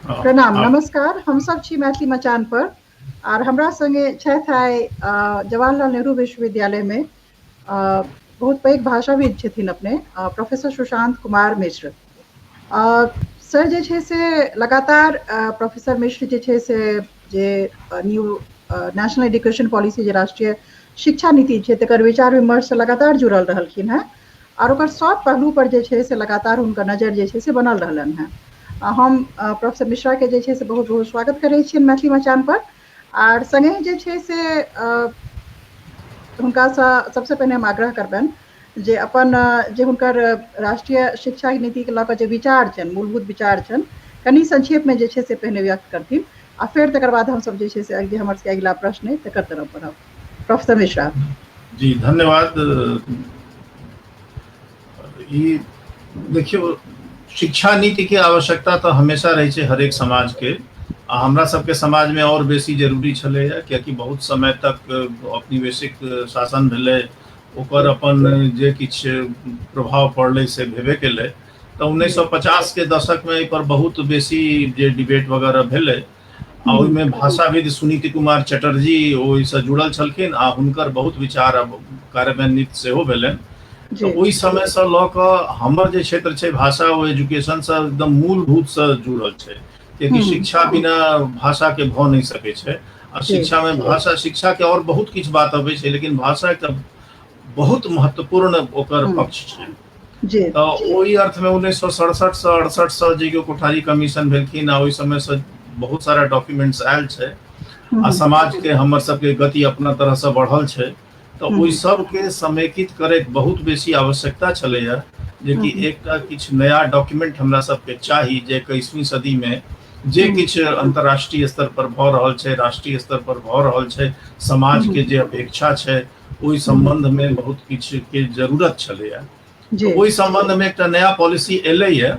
प्रणाम, नमस्कार। हम सब छी मैथिली मचान पर आर हमरा संगे छथि आइ जवाहरलाल नेहरू विश्वविद्यालय में बहुत पैघ भाषाविद छथिन अपने प्रोफेसर सुशांत कुमार मिश्र। सर जे छै से लगातार प्रोफेसर मिश्र जे छै से जे न्यू नेशनल एजुकेशन पॉलिसी जे राष्ट्रीय शिक्षा नीति छै तकर विचार विमर्श लगातार जुड़ल रहलखिन हेँ आओर ओकर सब पहलू पर जे छै से लगातार हुनकर नजर जे छै से बनल रहलनि हेँ। हम प्रोफेसर मिश्राके जे छै से बहुत बहुत स्वागत करै छियनि मैथिली मचान पर आर सङ्गहि जे छै से हुनकासँ सबसँ पहिने हम आग्रह करबनि जे अपन जे हुनकर राष्ट्रीय शिक्षा नीतिके लऽ कऽ जे विचार छनि, मूलभूत विचार छनि, कनि संक्षेपमे जे छै से पहिने व्यक्त करथिन आ फेर तकर बाद हमसब जे छै से जे हमर सबके अगिला प्रश्न अइ तकर तरफ बढ़ब। प्रोफेसर मिश्रा। जी धन्यवाद। ई देखियौ, शिक्षा नीति के आवश्यकता तऽ हमेशा रहै छै हरेक समाज के, आ हमरा सबके समाज में और बेसी जरूरी छलैया, कियाकि बहुत समय तक औपनिवेशिक शासन भेलै, ओकर अपन जे किछु प्रभाव पड़लै से भेबे केलै। तऽ 1950 के दशक में एहि पर बहुत बेसी जे डिबेट वगैरह भेलै आ ओहिमे भाषाविद सुनीति कुमार चटर्जी ओहिसँ जुड़ल छलखिन आ हुनकर बहुत विचार अब कार्यान्वित सेहो भेलनि। तऽ ओहि समयसँ लऽ कऽ हमर जे क्षेत्र छै भाषा, ओ एजुकेशनसँ एकदम मूलभूतसँ जुड़ल छै, कियाकि शिक्षा बिना भाषाके भऽ नहि सकै छै। आ शिक्षामे भाषा, शिक्षाके आओर बहुत किछु बात अबै छै, लेकिन भाषा एकटा बहुत महत्वपूर्ण ओकर पक्ष छै। तऽ ओहि अर्थमे 1967 से 68 से जे केओ कोठारी कमीशन भेलखिन आ ओहि समयसँ बहुत सारा डॉक्यूमेंट्स आयल छै आ समाजके हमर सबके गति अपना तरहसँ बढ़ल छै, तऽ ओहि सबके समेकित करैके बहुत बेसी आवश्यकता छलैया जेकि एकटा किछु नया डॉक्यूमेंट हमरा सबके चाही जे 21वीं सदीमे जे किछु अंतर्राष्ट्रीय स्तर पर भऽ रहल छै, राष्ट्रीय स्तर पर भऽ रहल छै, समाजके जे अपेक्षा छै, ओहि सम्बन्धमे बहुत किछु के जरूरत छलैया। ओहि सम्बन्धमे एकटा नया पॉलिसी एलैया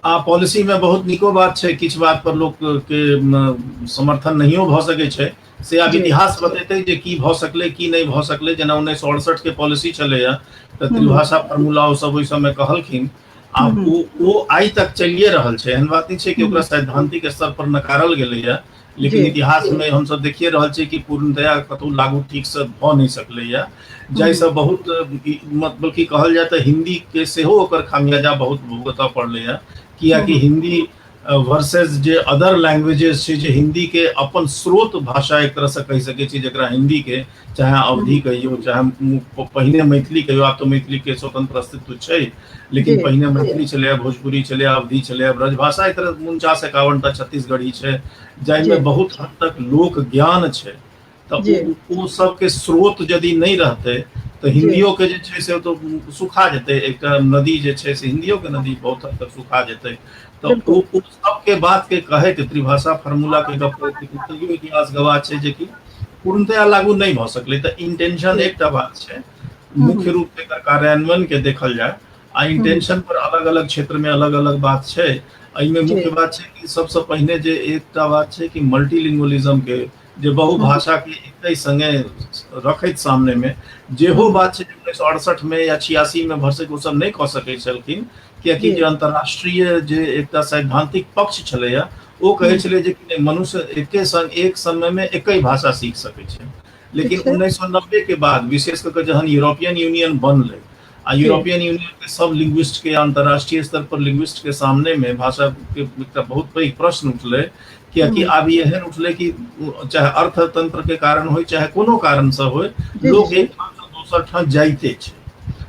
आ पॉलिसी में बहुत नीको बात छै, किछु बात पर लोक के समर्थन नहियो भऽ सकै छै, से आब इतिहास बतेतै जे की भऽ सकलै की नहि भऽ सकलै। जेना 1968 के पॉलिसी छलैया तऽ त्रिभाषा फार्मूला ओ सब ओहि समय कहलखिन, आ ओ आइ तक चलिए रहल छै। एहन बात नहि छै कि ओकरा सैद्धांतिक स्तर पर नकारल गेलैया, लेकिन इतिहास में हमसब देखिए रहल छी कि पूर्णतया कतौ लागू ठीक से भऽ नहि सकलैया, जाहिसँ बहुत मतलब कि कहल जाय तऽ हिंदी के सेहो ओकर खामियाजा बहुत भुगतऽ पड़लैया, कियाकि हिंदी वर्सेस जे अदर लैंग्वेजेस छै, जे हिंदी के अपन स्रोत भाषा एक तरह से कहि सकै छी जकरा हिंदी के, चाहे अवधि कहियौ चाहे पहिने मैथिली कहियौ, आब तऽ मैथिली के स्वतंत्र अस्तित्व छै, लेकिन पहिने मैथिली छलै, भोजपुरी छलै, अवधि छलै, ब्रजभाषा, एक तरह 49 51टा छत्तीसगढ़ी छै, जाहिमे बहुत हद तक लोक ज्ञान छै। तऽ ओ सबके स्रोत यदि नहि रहतै तऽ हिन्दियो के जे छै से तऽ सुखा जेतै। एकटा नदी जे छै से हिन्दियो के नदी बहुत हद तक सुखा जेतै। तऽ ओ सबके बात के कहैत त्रिभाषा फार्मूला के गप तैयो इतिहास गवाह छै जेकि पूर्णतया लागू नहि भऽ सकलै। तऽ इंटेंशन एकटा बात छै, मुख्य रूप से एकर कार्यान्वयन के देखल जाय आ इंटेंशन पर अलग अलग क्षेत्र में अलग अलग बात छै। एहिमे मुख्य बात छै कि सबसँ पहिने जे एकटा बात छै कि मल्टीलिंगुअलिज्म के जे बहुभाषा के एके संगे रखैत सामने में जेहो बात छै 1968 में या 86 में भरसक ओ सब नहि कऽ सकै छलखिन, कियाकि जे अंतर्राष्ट्रीय जे एकटा सैद्धांतिक पक्ष छलैया ओ कहै छलै जे कि मनुष्य एके संग एक समय में एके भाषा सीख सकै छै। लेकिन 1990 के बाद विशेष कऽ जहन यूरोपियन यूनियन बनलै आ यूरोपियन यूनियन के सब लिंग्विस्ट के अंतर्राष्ट्रीय स्तर पर लिंग्विस्ट के सामने में भाषा के एकटा बहुत पैघ प्रश्न उठलै, कियाकि आब ई एहन उठलै कि चाहे अर्थतंत्र के कारण होय चाहे कोनो कारण से होय, लोक एक ठाम से दोसर ठाम जाइते छै।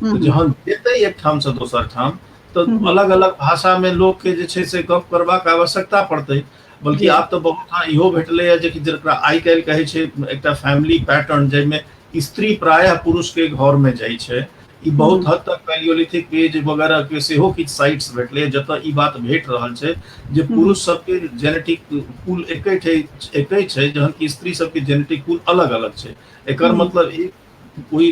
तऽ जहन जेतै एक ठाम से दोसर ठाम तऽ अलग अलग भाषा में लोक के जे छै से गप करबाक आवश्यकता पड़तै। बल्कि आब तऽ बहुत ठाम इहो भेटलैए जे कि जकरा आइ काल्हि कहै छै एकटा फैमिली पैटर्न, जाहिमे स्त्री प्रायः पुरुष के घर में जाइ छै, ई बहुत हद तक पैलियोलिथिक एज वगैरह के सेहो किछु साइट्स भेटलै जतऽ ई बात भेट रहल छै जे पुरुष सबके जेनेटिक पुल एके छै एके छै, जहन कि स्त्री सबके जेनेटिक पुल अलग अलग छै। एकर मतलब एक ओहि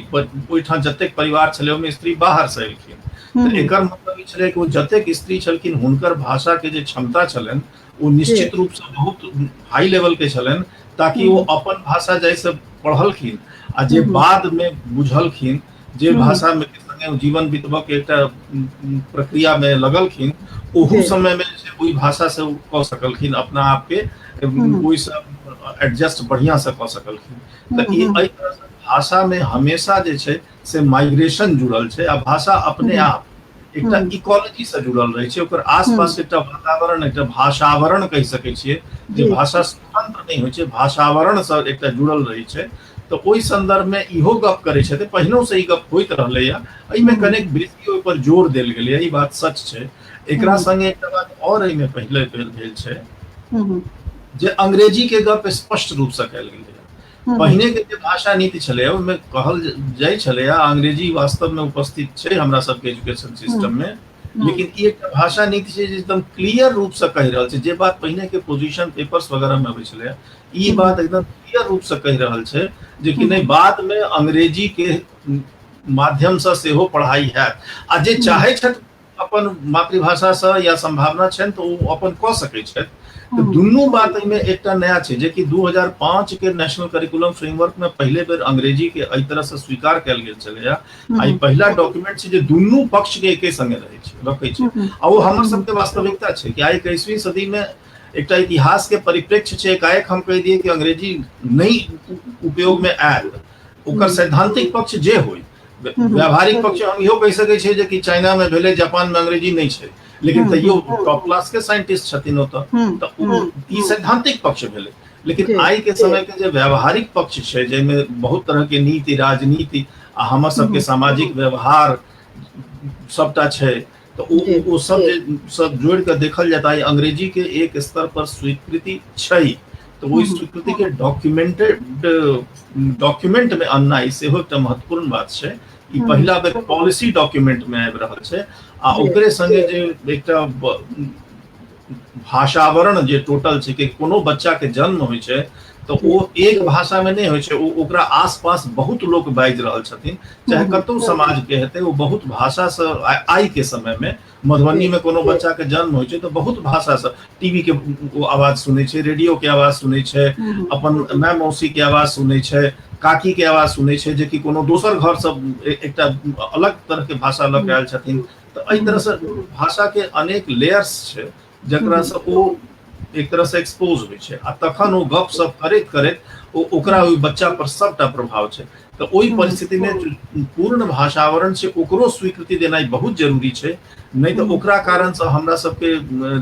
ओहिठाम जतेक परिवार छलै ओहिमे स्त्री बाहर से एलखिन, तऽ एकर मतलब ई छलै कि ओ जतेक स्त्री छलखिन हुनकर भाषा के जे क्षमता छलनि ओ निश्चित रूप से बहुत हाई लेवल के छलनि, ताकि ओ अपन भाषा जाहिसँ पढ़लखिन आ जे बाद में बुझलखिन जे भाषा में संगे जीवन बितबऽ के एकटा प्रक्रिया मे लगलखिन, ओहू समय मे जे ओहि भाषा से ओ कऽ सकलखिन, अपना आपके ओहिसँ एडजस्ट बढ़िआँ से कऽ सकलखिन। तऽ ई एहि तरहसँ भाषा मे हमेशा जे छै से माइग्रेशन जुड़ल छै, आ भाषा अपने आप एकटा इकोलॉजी से जुड़ल रहै छै, ओकर आसपास एकटा वातावरण, एकटा भाषावरण कहि सकै छियै, जे भाषा स्वतंत्र नहि होइ छै, भाषावरण से एकटा जुड़ल रहै छै। तऽ ओहि संदर्भ मे इहो गप करै छथि, पहिनो से ई गप होइत रहलैया, एहिमे कनेक बेसी ओहि पर जोर देल गेलैया, ई बात सच छै। एकरा संगे एकटा बात और एहिमे पहिले भेल छै जे अंग्रेजी के गप स्पष्ट रूप से कयल गेलैया। पहिने के जे भाषा नीति छलै ओहिमे कहल जाइ छलैया अंग्रेजी वास्तव में उपस्थित छै हमरा सबके एजुकेशन सिस्टम में, लेकिन ई एकटा भाषा नीति छै जे एकदम क्लियर रूप से कहि रहल छै, जे बात पहिने के पोजीशन पेपर्स वगैरह में अबै छलैया, ई बात एकदम क्लियर रूप से कहि रहल छै जे कि नहि, बाद में अंग्रेजी के माध्यम से सेहो पढ़ाई हैत, आ जे चाहै छथि अपन मातृभाषा से या संभावना छनि तऽ ओ अपन कऽ सकै छथि। तऽ दुनू बात एहिमे एकटा नया छै, जे कि 2005 के नेशनल करिकुलम फ्रेमवर्क में पहिले बेर अंग्रेजी के एहि तरह से स्वीकार कयल गेल छलैया, आ ई पहिला डॉक्यूमेंट छै जे दुनू पक्ष के एके संगे रहै छै, रखै छै। आ ओ हमर सबके वास्तविकता छै कि आइ 21वीं सदी में एकटा इतिहास के परिप्रेक्ष्य छै, एकाएक हम कहि दियै कि अंग्रेजी नहि उपयोग में आयल, ओकर सैद्धांतिक पक्ष जे होइ, व्यावहारिक पक्ष हम इहो कहि सकै छियै जे कि चाइना में भेलै, जापान में अंग्रेजी नहि छै, लेकिन तैयो टॉप क्लास के साइंटिस्ट छथिन ओतऽ, तऽ ओ ई सैद्धांतिक पक्ष भेलै। लेकिन आइ के समय के जे व्यावहारिक पक्ष छै, जाहिमे बहुत तरह के नीति, राजनीति आ हमर सबके सामाजिक व्यवहार सबटा छै, तऽ ओ सब जे सब जोड़ि कऽ देखल जाय तऽ आइ अंग्रेजी के एक स्तर पर स्वीकृति छै, तऽ ओहि स्वीकृति के डॉक्यूमेंटेड डॉक्यूमेंट में अननाइ सेहो एकटा महत्वपूर्ण बात छै। ई पहिला बेर पॉलिसी डॉक्यूमेंट में आबि रहल छै, आ ओकरे संगे जे एकटा भाषावरण जे टोटल छै कि कोनो बच्चा के जन्म होइ छै तऽ ओ एक भाषा में नहि होइ छै, ओ ओकरा आसपास बहुत लोक बाजि रहल छथिन, चाहे कतौ समाज के हेतै, ओ बहुत भाषा से आइ के समय में मधुबनी में कोनो बच्चा के जन्म होइ छै तऽ बहुत भाषा से टीवी के ओ आवाज सुनै छै, रेडियो के आवाज सुनै छै, अपन माय मौसी के आवाज सुनै छै, काकी के आवाज सुनै छै, जे कि कोनो दोसर घर से एकटा अलग तरह के भाषा लऽ के आयल छथिन। तऽ एहि तरह से भाषा के अनेक लेयर्स छै जकरा से ओ एक तरह से एक्सपोज होइ छै, आ तखन ओ गप सप करैत करैत ओ ओकरा ओहि बच्चा पर सबटा प्रभाव छै। तऽ ओहि परिस्थिति में पूर्ण भाषावरण छै ओकरो स्वीकृति देनाइ बहुत जरूरी छै, नहि तऽ ओकरा कारण से हमरा सबके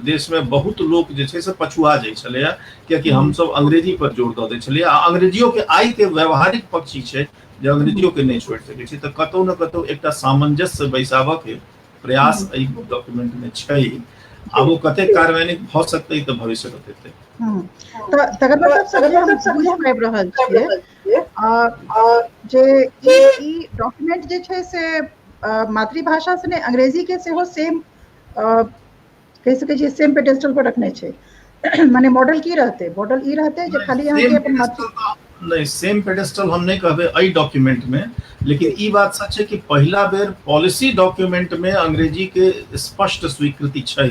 देश में बहुत लोक जे छै से पछुआ जाइ छलैया, कियाकि हमसब अंग्रेजी पर जोर दऽ दै छलियै, आ अंग्रेजियो के आइ के व्यवहारिक पक्ष ई छै जे अंग्रेजियो के नहि छोड़ि सकै छी। तऽ कतौ ने कतौ एकटा सामंजस्य बैसाबऽ के प्रयास एहि डॉक्यूमेंट में छै, आब ओ कतेक कार्यान्वित भऽ सकतै तऽ भविष्य बतेतै। तऽ तकर मतलब सर जे हम बुझि पाबि रहल छियै जे ई डॉक्यूमेंट जे छै से मातृभाषा से नहि अंग्रेजी के सेहो सेम कहि सकै छियै सेम पेडेस्टल पर रखने छै। माने मॉडल की रहतै? मॉडल ई रहतै जे खाली अहाँके अपन मातृ नहि, सेम पेडेस्टल हम नहि कहबै एहि डॉक्यूमेंट में, लेकिन ई बात सच छै कि पहिला बेर पॉलिसी डॉक्यूमेंट में अंग्रेजी के स्पष्ट स्वीकृति छै।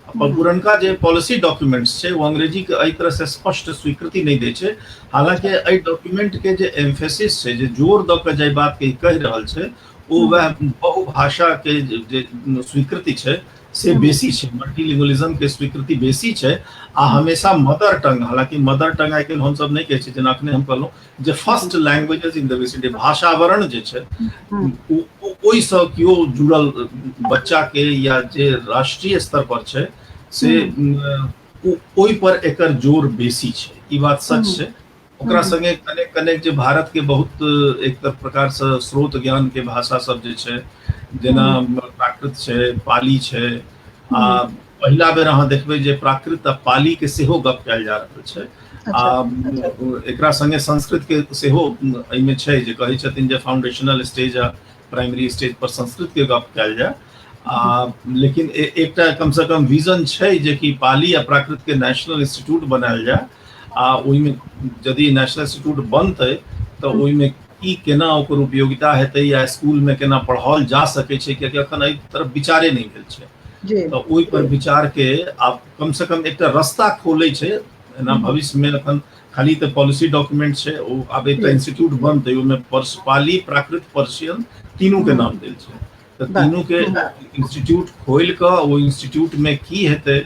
अपन पुरनका जे पॉलिसी डॉक्यूमेंट्स छै ओ अंग्रेजी के एहि तरह से स्पष्ट स्वीकृति नहि दै छै। हालांकि एहि डॉक्यूमेंट के जे एम्फेसिस छै, जे जोर दऽ के जाहि बात के कहि रहल छै, ओ वएह बहुभाषा के जे स्वीकृति छै से बेसी छै, मल्टीलिंगुअलिज्म के स्वीकृति बेसी छै, आ हमेशा मदर टंग, हालांकि मदर टंग आइ काल्हि हमसब नहि कहै छियै, जेना अखने हम कहलहुँ जे first languages in the vicinity, भाषावरण जे छै ओहिसँ केओ जुड़ल बच्चा के या जे राष्ट्रीय स्तर पर छै से ओहि पर एकर जोर बेसी छै, ई बात सच छै। ओकरा संगे कनेक कनेक जे भारत के बहुत एक प्रकार से स्रोत ज्ञान के भाषा सब जे छै, जेना प्राकृत छै, पाली छै, आ पहिला बेर अहाँ देखबै जे प्राकृत आ पाली के सेहो गप कयल जा रहल छै। आ एकरा संगे संस्कृत के सेहो एहिमे छै जे कहै छथिन जे फाउंडेशनल स्टेज आ प्राइमरी स्टेज पर संस्कृत के गप कयल जाय। आ लेकिन एकटा कम से कम विजन छै जे कि पाली आ प्राकृत के नेशनल इंस्टीट्यूट बनायल जाय, आ ओहिमे यदि नेशनल इंस्टीट्यूट बनतै तऽ ओहिमे की केना ओकर उपयोगिता हेतै या स्कूल में केना पढ़ाओल जा सकै छै, कियाकि अखन एहि तरफ विचारे नहि भेल छै। तऽ ओहि पर विचार के आब कम से कम एकटा रास्ता खोलै छै। एना भविष्य में अखन खाली तऽ पॉलिसी डॉक्यूमेंट छै, ओ आब एकटा इंस्टीट्यूट बनतै, ओहिमे पाली, प्राकृत, पर्शियन तीनू के नाम देल छै। तऽ तीनू के इंस्टीट्यूट खोलि कऽ ओ इंस्टीट्यूट मे की हेतै,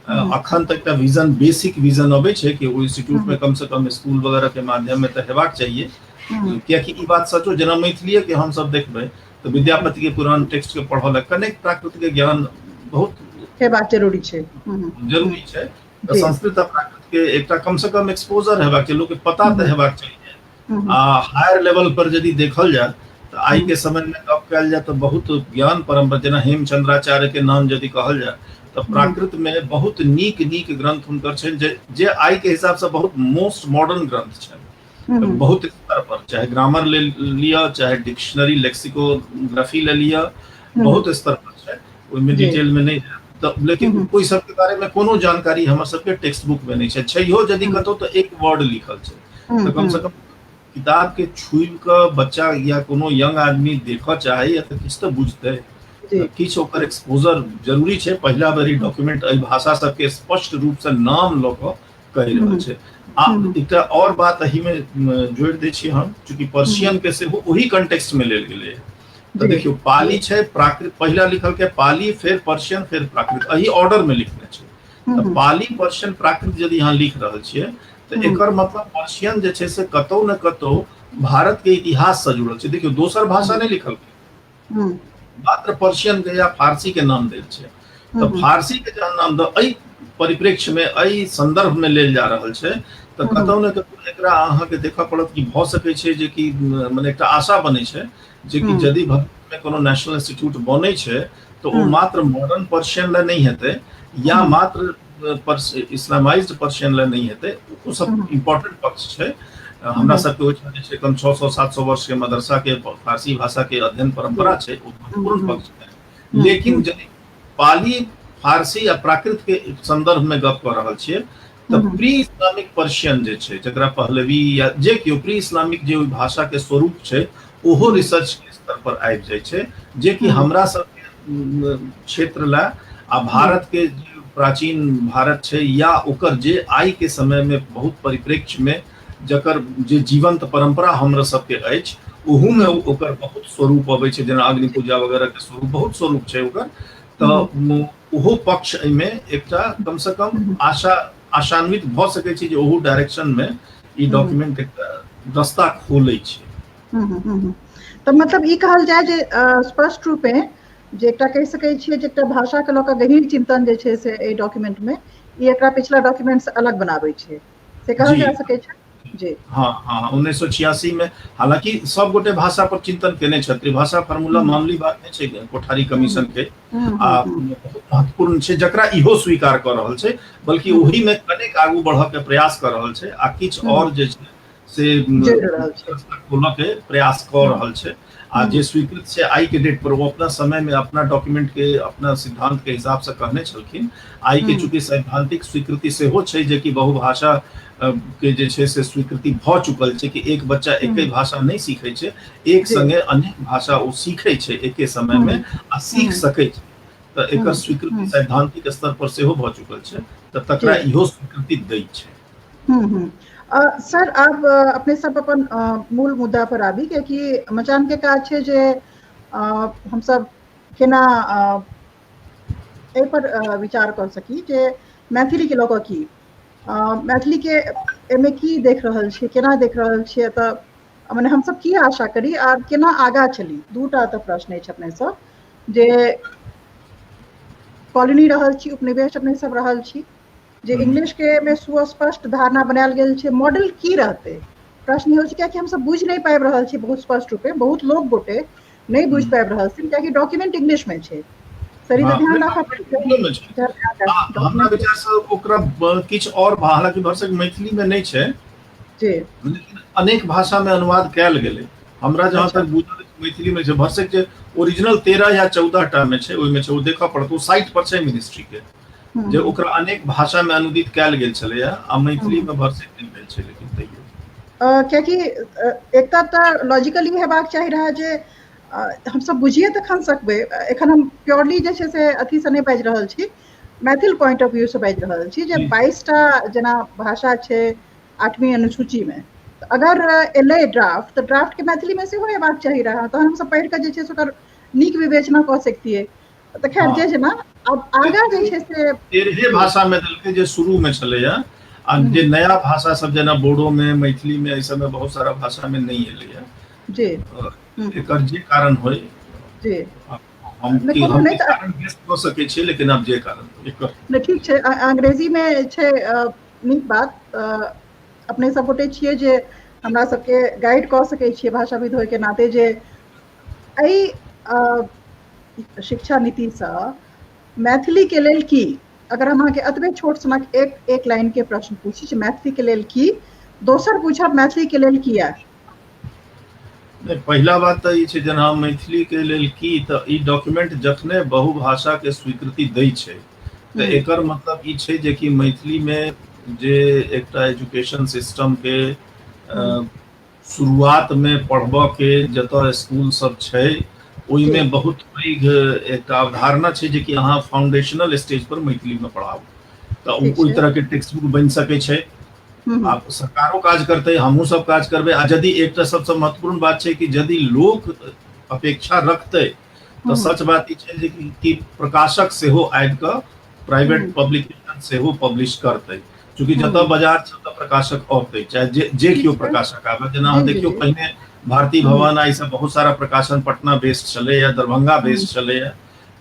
अखन तक एकटा विजन, बेसिक विजन अबै छै कि ओ इंस्टीट्यूट मे कम से कम स्कूल वगैरह के माध्यम मे तऽ हेबाक चाहिए, कियाकि ई बात सचो जेना मैथिलीए के हमसब देखबै तऽ विद्यापति के पुरान टेक्स्ट के पढ़ऽ लए कनेक प्राकृत के ज्ञान बहुत हेबाक जरूरी छै, जरूरी छै। तऽ संस्कृत आ प्राकृत के एकटा कम से कम एक्सपोजर हेबाक चाही, लोक के पता तऽ हेबाक चाहिए। आ हायर लेवल पर यदि देखल जाय तऽ आइ के समय में गप कयल जाय तऽ बहुत ज्ञान परंपरा, जेना हेमचंद्राचार्य के नाम यदि कहल जाय तऽ प्राकृत में बहुत नीक नीक ग्रंथ हुनकर छनि, जे आइ के हिसाब से बहुत मोस्ट मॉडर्न ग्रंथ छनि बहुत स्तर पर, चाहे ग्रामर ले लिअ, चाहे डिक्शनरी लेक्सिकोग्राफी ले लिअ, बहुत स्तर पर छै, ओहिमे डिटेल में नहि जायब तऽ। लेकिन ओहि सबके बारे में कोनो जानकारी हमर सबके टेक्स्ट बुक में नहि छै, छैहो यदि कतौ तऽ एक वर्ड लिखल छै। तऽ कम से कम किताब के छुबि कऽ बच्चा या कोनो यंग आदमी देखऽ चाहैया तऽ किछु तऽ बुझतै, किछु ओकर एक्सपोजर जरूरी छै। पहिला बेर ई डॉक्यूमेंट एहि भाषा सबके स्पष्ट रूप से नाम लऽ कऽ कहि रहल छै। आ एकटा और बात एहि में जोड़ि दै छी हम, चूँकि पर्शियन के सेहो ओही कंटेक्स्ट में लेल गेलै तऽ देखियौ पाली छै, प्राकृत पहिला लिखल के पाली, फेर पर्शियन, फेर प्राकृत, एहि ऑर्डर में लिखने छै। तऽ पाली, पर्शियन, प्राकृत यदि अहाँ लिख रहल छियै तऽ एकर मतलब पर्शियन जे छै से कतौ ने कतौ भारत के इतिहास से जुड़ल छै। देखियौ दोसर भाषा नहि लिखल, मात्र पर्शियन के या फारसी के नाम देल छै। तऽ फारसी के जहन नाम दऽ एहि परिप्रेक्ष्य में, एहि संदर्भ में लेल जा रहल छै, तऽ कतौ ने कतौ एकरा अहाँके देखऽ पड़त कि भऽ सकै छै जे कि मने एकटा आशा बनै छै जे कि यदि भविष्य में कोनो नेशनल इंस्टीट्यूट बनै छै तऽ ओ मात्र मॉडर्न पर्शियन लए नहि हेतै या मात्र इस्लामाइज्ड पर्शियन लए नहि हेतै, ओ सब इम्पोर्टेंट पक्ष छै। हमरा सबके ओहिठाम जे छै कम 600-700 वर्ष के मदरसा के फारसी भाषा के अध्ययन परंपरा छै, ओ महत्वपूर्ण पक्ष छै। लेकिन यदि पाली, फारसी आ प्राकृत के संदर्भ में गप कऽ रहल छियै तऽ प्री इस्लामिक पर्शियन जे छै, जकरा पहलवी या जे केओ प्री इस्लामिक जे ओहि भाषा के स्वरूप छै, ओहो रिसर्च के स्तर पर आबि जाइ छै, जे कि हमरा सबके क्षेत्र लए आ भारत के जे प्राचीन भारत छै या ओकर जे आइ के समय में बहुत परिप्रेक्ष्य में जकर जे जीवंत परंपरा हमरा सबके अछि, ओहू में ओकर बहुत स्वरूप अबै छै, जेना अग्नि पूजा वगैरह के स्वरूप बहुत स्वरूप छै ओकर। तऽ ओहो पक्ष एहिमे एकटा कम से कम आशा आशान्वित भऽ सकै छै जे ओहू डायरेक्शन में ई डॉक्यूमेंट एकटा रास्ता खोलै छै। तऽ मतलब ई कहल जाय जे स्पष्ट रूपे जे एकटा कहि सकै छियै जे एकटा भाषा के लऽ कऽ गहींर चिंतन जे छै से एहि डॉक्यूमेंट में ई एकरा पिछला डॉक्यूमेंट से अलग बनाबै छै, से कहल जा सकै छै। जी हाँ हाँ, 1986 में हालांकि सब गोटे भाषा पर चिंतन केने छथि, त्रिभाषा फार्मूला मामूली बात नहि छै कोठारी कमीशन के, आ बहुत महत्वपूर्ण छै जकरा इहो स्वीकार कऽ रहल छै, बल्कि ओही में कनेक आगू बढ़ऽ के प्रयास कऽ रहल छै आ किछु और जे छै से खोलऽ के प्रयास कऽ रहल छै। आ जे स्वीकृत छै आइ के डेट पर, ओ अपना समय में अपना डॉक्यूमेंट के अपना सिद्धांत के हिसाब से कहने छलखिन। आइ के चूंकि सैद्धांतिक स्वीकृति सेहो छै जे कि बहुभाषा के जे छै से स्वीकृति भऽ चुकल छै कि एक बच्चा एके भाषा नहि सीखै छै, एक संगे अनेक भाषा ओ सीखै छै एके समय में आ सीख सकै छै, तऽ एकर स्वीकृति सैद्धांतिक स्तर पर सेहो भऽ चुकल छै, तऽ तकरा इहो स्वीकृति दै छै। सर आब अपने सब अपन मूल मुद्दा पर आबी, कियाकि मचान के काज छै जे हमसब केना एहि पर विचार कर सकी जे मैथिली के लऽ कऽ की मैथिली के एहिमे की देख रहल छियै, केना देख रहल छियै, तऽ मने हमसब की आशा करी आर केना आगाँ चली। दूटा तऽ प्रश्न अछि अपने सब जे कॉलोनी रहल छी, उपनिवेश अपने सब रहल छी, जे इंग्लिश के में सुस्पष्ट धारणा बनायल गेल छै, मॉडल की रहतै, प्रश्न होइ छै, कियाकि हमसब बुझि नहि पाबि रहल छी बहुत स्पष्ट रूपे, बहुत लोग गोटे नहि बुझि पाबि रहल छै कियाकि डॉक्यूमेंट इंग्लिश में छै। सर, ई ध्यान राखऽ पड़तै। हमरा विचार से ओकरा किछु और, हालांकि भरसक मैथिली में नहि छै जी, लेकिन अनेक भाषा में अनुवाद कयल गेलै। हमरा जहाँ तक बुझल मैथिली में छै, भरसक जे ओरिजिनल 13 या 14 टा में छै ओहिमे छै, ओ देखऽ पड़त, ओ साइट पर छै मिनिस्ट्री के, जे ओकरा अनेक भाषा में अनुदित कयल गेल छलैया आ मैथिली में भरसक नहि भेल छै। लेकिन तैयो कियाकि एकटा तऽ लॉजिकली हेबाक चाही रहै जे हमसब बुझिए तखन सकबै। एखन हम प्योरली जे छै से अथी से नहि बाजि रहल छी, मैथिल पॉइंट ऑफ व्यू से बाजि रहल छी जे 22टा जेना भाषा छै 8वीं अनुसूची में, अगर एलै ड्राफ्ट तऽ ड्राफ्ट के मैथिली में सेहो हेबाक चाही रहै, तहन हमसब पढ़ि कऽ जे छै से ओकर नीक विवेचना कऽ सकतियै। तऽ खैर जे छै ने, आब आगाँ जे छै से 13 भाषा मे देलकै जे शुरू मे छलैया, आ जे नया भाषा सब जेना बोडो मे, मैथिली मे, एहि सब मे बहुत सारा भाषा मे नहि एलैया जी। एकर जे कारण होइ जी, हम कारण गेस कऽ सकै छियै, लेकिन आब जे कारण एकर नहि, ठीक छै। अंग्रेजी मे छै, नीक बात। अपने सब गोटे छियै जे हमरा सबके गाइड कऽ सकै छियै भाषाविद होइके नाते जे एहि शिक्षा नीतिसँ मैथिली के लेल की, अगर हम अहाँके एतबे छोट सनक एक एक लाइन के प्रश्न पूछी जे मैथिली के लेल की, दोसर पूछब मैथिली के लेल किया? नहि, पहिला बात तऽ ई छै जेना मैथिली के लेल की, तऽ ई डॉक्यूमेंट जखने बहुभाषा के स्वीकृति दै छै तऽ एकर मतलब ई छै जे कि मैथिली मे जे एकटा एजुकेशन सिस्टम के शुरुआत मे पढ़बऽ के जतऽ स्कूल सब छै ओहिमे बहुत पैघ एकटा अवधारणा छै जे कि अहाँ फाउंडेशनल स्टेज पर मैथिली मे पढ़ाउ, तऽ ओहि तरह के टेक्स्ट बुक बनि सकै छै। आब सरकारो काज करतै, हमहूँ सब काज करबै। आ यदि एकटा सबसँ महत्वपूर्ण बात छै कि यदि लोक अपेक्षा रखतै तऽ सच बात ई छै जे कि प्रकाशक सेहो आबि कऽ प्राइवेट पब्लिकेशन सेहो पब्लिश करतै, चूँकि जतऽ बाजार छै ओतऽ प्रकाशक औतै, चाहे जे जे केओ प्रकाशक आबे। जेना अहाँ देखियौ पहिने भारती भवन आ ई सब बहुत सारा प्रकाशन पटना बेस्ड छलैया, दरभंगा बेस्ड छलैया,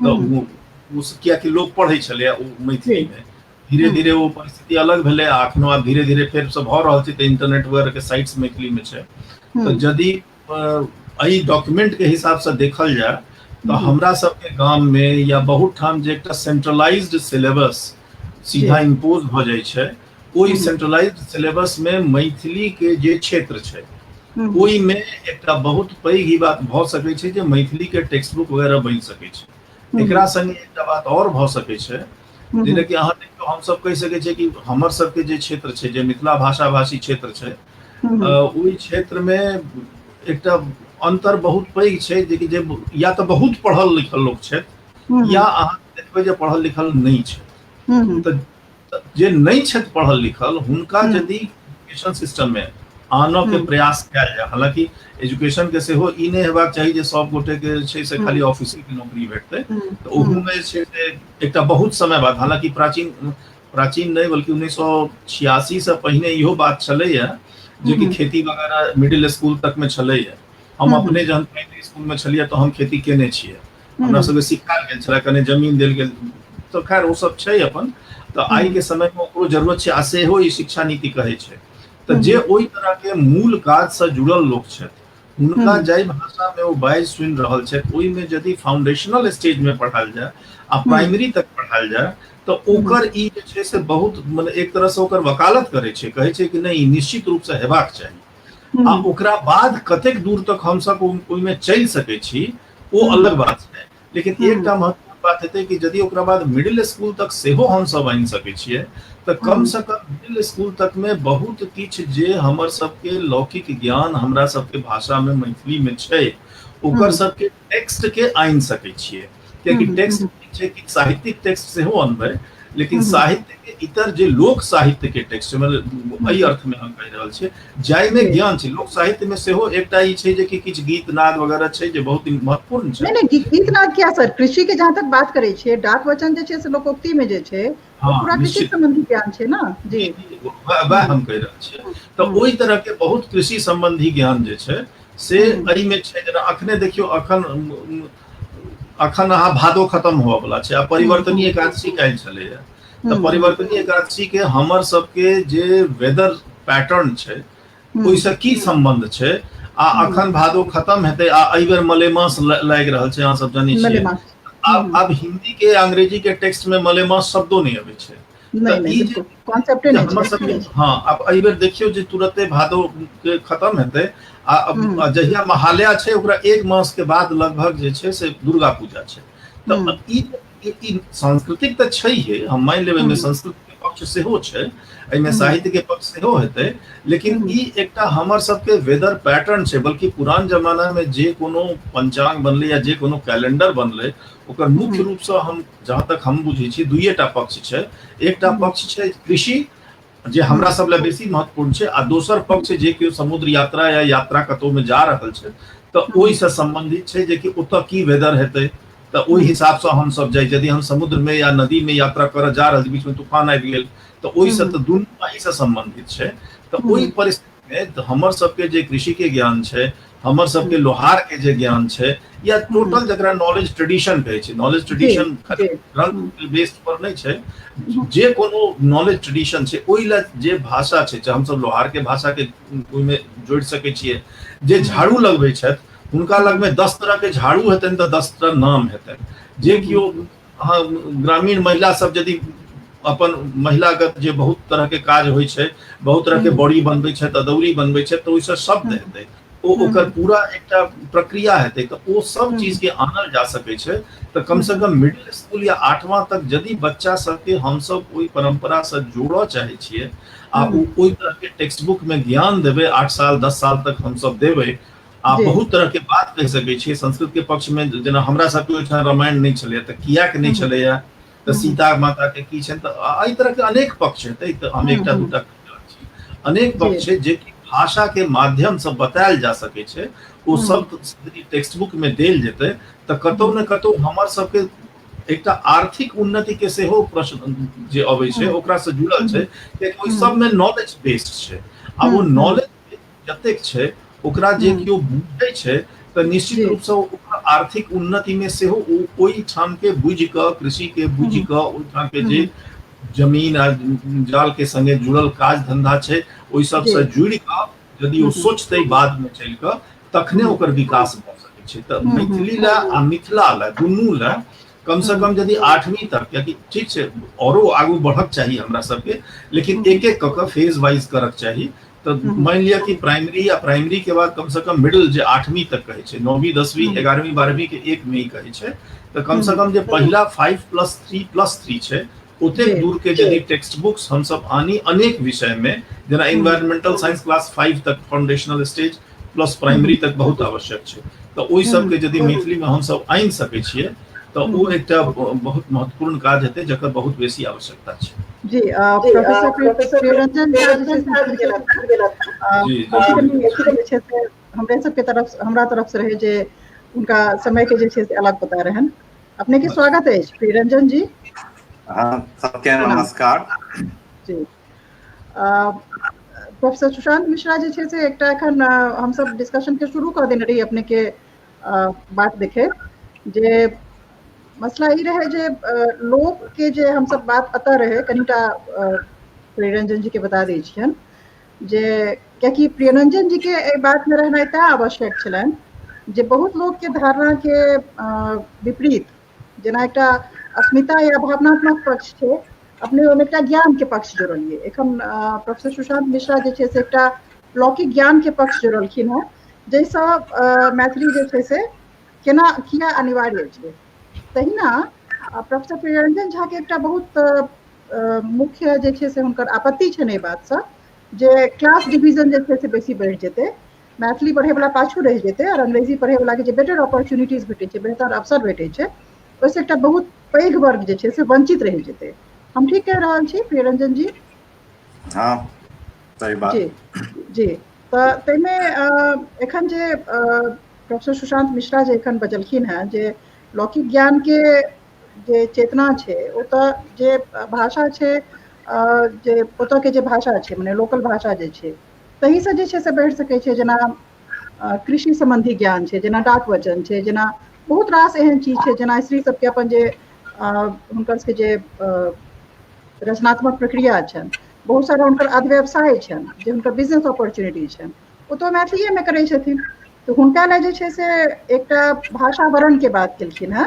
तऽ ओ कियाकि लोक पढ़ै छलैया ओ मैथिलीमे। धीरे धीरे ओ परिस्थिति अलग भेलै आ अखनो आब धीरे धीरे फेर सब भऽ रहल छै, तऽ इंटरनेट वगैरह के साइट्स मैथिलीमे छै। तऽ यदि एहि डॉक्यूमेंट के हिसाबसँ देखल जाय तऽ हमरा सबके गाम मे या बहुत ठाम जे एकटा सेंट्रलाइज्ड सिलेबस सीधा इम्पोज भऽ जाइ छै, ओहि सेंट्रलाइज्ड सिलेबस मे मैथिली के जे क्षेत्र छै ओहिमे एकटा बहुत पैघ ई बात भऽ सकै छै जे मैथिली के टेक्स्ट बुक वगैरह बनि सकै छै। एकरा संगे एकटा बात आओर भऽ सकै छै, जेनाकि अहाँ देखियौ हमसब कहि सकै छियै कि हमर सबके जे क्षेत्र छै, जे मिथिला भाषा भाषी क्षेत्र छै, ओहि क्षेत्रमे एकटा अन्तर बहुत पैघ छै जे कि जे या तऽ बहुत पढ़ल लिखल लोक छथि या अहाँ देखबै जे पढ़ल लिखल नहि छथि। तऽ जे नहि छथि पढ़ल लिखल हुनका यदि एजुकेशन सिस्टममे आनऽ के प्रयास कयल जाय, हालांकि एजुकेशन के सेहो ई नहि हेबाक चाही जे सब गोटे के छै से खाली ऑफिसे के नौकरी भेटतै, तऽ ओहूमे छै से एकटा बहुत समय बाद, हालांकि प्राचीन प्राचीन नहि बल्कि 1986 से पहिने इहो बात छलैया जे कि खेती वगैरह मिडिल स्कूल तक मे छलैया। हम अपने जहन प्राइमरी स्कूल मे छलियै तऽ हम खेती केने छियै, हमरा सबके सिखायल गेल छलै, कने जमीन देल गेल, तऽ खैर ओ सब छै अपन। तऽ आइ के समय मे ओकरो जरूरत छै आ सेहो ई शिक्षा नीति कहै छै। तऽ जे ओहि तरह के मूल काज से जुड़ल लोक छथि हुनका जाहि भाषा मे ओ बाजि सुनि रहल छथि ओहिमे यदि फाउंडेशनल स्टेज मे पढ़ायल जाय आ प्राइमरी तक पढ़ायल जाय तऽ ओकर ई जे छै से बहुत मतलब एक तरह से ओकर वकालत करै छै, कहै छै कि नहि ई निश्चित रूप से हेबाक चाही। आ ओकरा बाद कतेक दूर तक हमसब ओहिमे चलि सकै छी ओ अलग बात छै, लेकिन एकटा महत्वपूर्ण बात हेतै कि यदि ओकरा बाद मिडिल स्कूल तक सेहो हमसब आनि सकै छियै तऽ कम से कम मिडिल स्कूल तक मे बहुत किछु जे हमर सबके लौकिक ज्ञान हमरा सबके भाषा मे मैथिली मे छै ओकर सबके टेक्स्ट के आनि सकै छियै। कियाकि टेक्स्ट छै कि साहित्यिक टेक्स्ट सेहो अनबै, लेकिन साहित्य के इतर जे लोक साहित्य के टेक्स्ट मतलब एहि अर्थ में हम कहि रहल छियै जाहिमे ज्ञान छै, लोक साहित्य में सेहो एकटा ई छै जे कि किछु गीत नाद वगैरह छै जे बहुत महत्वपूर्ण छै। नहि नहि, गीत नाद किया सर, कृषि के जहाँ तक बात करै छियै डाक वचन जे छै से लोकोक्ति में जे छै पूरा कृषि संबंधी ज्ञान छै ना। जी वएह हम कहि रहल छियै। तऽ ओहि तरह के बहुत कृषि संबंधी ज्ञान जे छै से एहिमे छै। जेना अखने देखियौ अखन अखन अहाँ भादो खत्म होबऽ वाला छै आ परिवर्तनीय एकादशी काल्हि छलैया, तऽ परिवर्तनीय एकादशी के हमर सबके जे वेदर पैटर्न छै ओहिसँ की सम्बन्ध छै आ अखन भादो खत्म हेतै आ एहि बेर मलेमास लागि रहल छै, अहाँ सब जानै छियै। आब हिंदी के अंग्रेजी के टेक्स्ट में मलेमास शब्दो नहि अबै छै। हँ, आब एहि बेर देखियौ जे तुरते भादो के खत्म हेतै आ जहिया महालया छै ओकरा एक मास के बाद लगभग जे छै से दुर्गा पूजा छै। तऽ ई सांस्कृतिक तऽ छैहे, हम मानि लेबै एहिमे संस्कृत के पक्ष सेहो छै, एहिमे साहित्य के पक्ष सेहो हेतै, लेकिन ई एकटा हमर सबके वेदर पैटर्न छै। बल्कि पुरान जमाना मे जे कोनो पंचांग बनलै या जे कोनो कैलेंडर बनलै ओकर मुख्य रूप से हम जहाँ तक हम बुझै छियै दुइये टा पक्ष छै। एकटा पक्ष छै कृषि जे हमरा सब लए बेसी महत्वपूर्ण छै, आ दोसर पक्ष जे केओ समुद्र यात्रा या यात्रा कतौ में जा रहल छै तऽ ओहिसँ सम्बन्धित छै जेकि ओतऽ की वेदर हेतै, तऽ ओहि हिसाबसँ हमसभ जाइ। यदि हम समुद्रमे या नदीमे यात्रा करऽ जा रहल छी, बीचमे तूफान आबि गेल, तऽ ओहिसँ तऽ दुनू एहिसँ सम्बन्धित छै। तऽ ओहि परिस्थितिमे हमर सबके जे कृषिके ज्ञान छै, हमर सबके लोहारके जे ज्ञान छै, या टोटल जकरा नॉलेज ट्रेडिशन कहै छै, नॉलेज ट्रेडिशन ग्रंथ बेस पर नहि छै, जे कोनो नॉलेज ट्रेडिशन छै ओहि लए जे भाषा छै, चाहे हमसब लोहारके भाषाके ओहिमे जोड़ि सकै छियै। जे झाड़ू लगबै छथि हुनका लगमे 10 तरहके झाड़ू हेतनि तऽ 10 तरह नाम हेतनि। जे केओ अहाँ ग्रामीण महिला सब यदि अपन महिलागत जे बहुत तरहके काज होइ छै, बहुत तरहके बड़ी बनबै छथि, अदौरी बनबै छथि, तऽ ओहिसँ शब्द हेतै, ओ ओकर पूरा एकटा प्रक्रिया हेतै, तऽ ओ सब चीजके आनल जा सकै छै। तऽ कमसँ कम मिडिल स्कूल या 8वां तक यदि बच्चा सबके हमसब ओहि परम्परासँ जोड़ऽ चाहै छियै आ ओहि तरहके टेक्स्ट बुकमे ज्ञान देबै, 8 साल 10 साल तक हमसब देबै आ बहुत तरह के बात कहि सकै छियै संस्कृत के पक्ष में। जेना हमरा सबके ओहिठाम रामायण नहि छलैया, तऽ कियाक नहि छलैया, तऽ सीता माता के की छनि, तऽ एहि तरह के अनेक पक्ष हेतै। तऽ हम एकटा दूटा छी, अनेक पक्ष छै जेकि भाषा के माध्यम से बतायल जा सकै छै। ओ सब टेक्स्ट बुक में देल जेतै तऽ कतौ ने कतौ हमर सबके एकटा आर्थिक उन्नति के सेहो प्रश्न जे अबै छै ओकरा से जुड़ल छै, कियाकि ओहि सबमे नॉलेज बेस्ड छै। आ ओ नॉलेज जतेक छै ओकरा जे केओ बुझै छै तऽ निश्चित रूपसँ ओकर आर्थिक उन्नतिमे सेहो ओ ओहिठाम के बुझि कऽ, कृषिके बुझि कऽ, ओहिठाम के जे जमीन आ जाल के संगे जुड़ल काज धंधा छै ओहि सबसँ जुड़ि कऽ यदि ओ सोचतै बादमे चलि कऽ, तखने ओकर विकास भऽ सकै छै। तऽ मैथिली लए आ मिथिला लए दुनू लए कम से कम यदि 8वीं तक, कियाकि ठीक छै औरो आगू बढ़क चाही हमरा सबके, लेकिन एक एक कऽ कऽ फेज वाइज करक चाही। तऽ मानि लिअ कि प्राइमरी या प्राइमरी के बाद कम से कम मिडिल जे 8वीं तक कहै छै, 9वीं 10वीं 11वीं 12वीं के एक में ही कहै छै, तऽ कम से कम जे पहिला 5+3+3 छै ओतेक दूर के यदि टेक्स्ट बुक्स हमसब आनी अनेक विषय में, जेना एनवायरमेंटल साइंस क्लास 5 तक फाउंडेशनल स्टेज प्लस प्राइमरी तक बहुत आवश्यक छै, तऽ ओहि सबके यदि मैथिली में हमसब आनि सकै छियै तऽ ओ एकटा बहुत महत्वपूर्ण काज हेतै जकर बहुत बेसी आवश्यकता छै। जी, प्रोफेसर प्रियरंजन झा जे छै हमरे सबके तरफ, हमरा तरफ से रहे जे उनका समय के जे छै से अलग पता रहन। अपने के स्वागत अछि प्रियरंजन जी। हाँ, सबके नमस्कार। जी, प्रोफेसर सुशांत मिश्रा जे छै से एकटा एखन हमसब डिस्कशन के शुरू कऽ देने रही अपने के बात देखे जे मसला ई रहे जे लोक के जे हमसब बात अतऽ रहे, कनिटा प्रियरंजन जी के बता दै छियनि जे कियाकि प्रियरंजन जी के एहि बात में रहनाइ तैं आवश्यक छलनि जे बहुत लोक के धारणा के विपरीत जेना एकटा अस्मिता या भावनात्मक पक्ष छै, अपने ओहिमे एकटा ज्ञान के पक्ष जोड़लियै। एखन प्रोफेसर सुशांत मिश्रा जे छै से एकटा लौकिक ज्ञान के पक्ष जोड़लखिन हेँ, जाहिसँ मैथिली जे छै से केना किया अनिवार्य छै। तहिना प्रोफेसर प्रियरंजन झा के एकटा बहुत मुख्य जे छै से हुनकर आपत्ति छनि एहि बातसँ जे क्लास डिवीजन जे छै से बेसी बढ़ि जेतै, मैथिली पढ़ैवला पाछू रहि जेतै और अंग्रेजी पढ़ैवला के जे बेटर अपॉर्चुनिटीज भेटै छै, बेहतर अवसर भेटै छै, ओहिसँ एकटा बहुत पैघ वर्ग जे छै से वंचित रहि जेतै। हम ठीक कहि रहल छी प्रियरंजन जी? हाँ, सही बात। जी जी, तऽ ताहिमे एखन जे प्रोफेसर सुशांत मिश्रा जे एखन बजलखिन हेँ जे लौकिक ज्ञान के जे चेतना छै ओतऽ जे भाषा छै, जे ओतऽ के जे भाषा छै मने लोकल भाषा जे छै तहीसँ जे छै से बढ़ि सकै छै। जेना कृषि सम्बन्धी ज्ञान छै, जेना डाक वचन छै, जेना बहुत रास एहन चीज छै, जेना स्त्री सबके अपन जे हुनकर सबके जे रचनात्मक प्रक्रिया छनि, बहुत सारा हुनकर अध्यवसाय छनि, जे हुनकर बिजनेस अपॉर्चुनिटी छनि, ओ तऽ मैथिलीएमे करै छथिन। तऽ हुनका लए जे छै से एकटा भाषावरण के बात केलखिन हेँ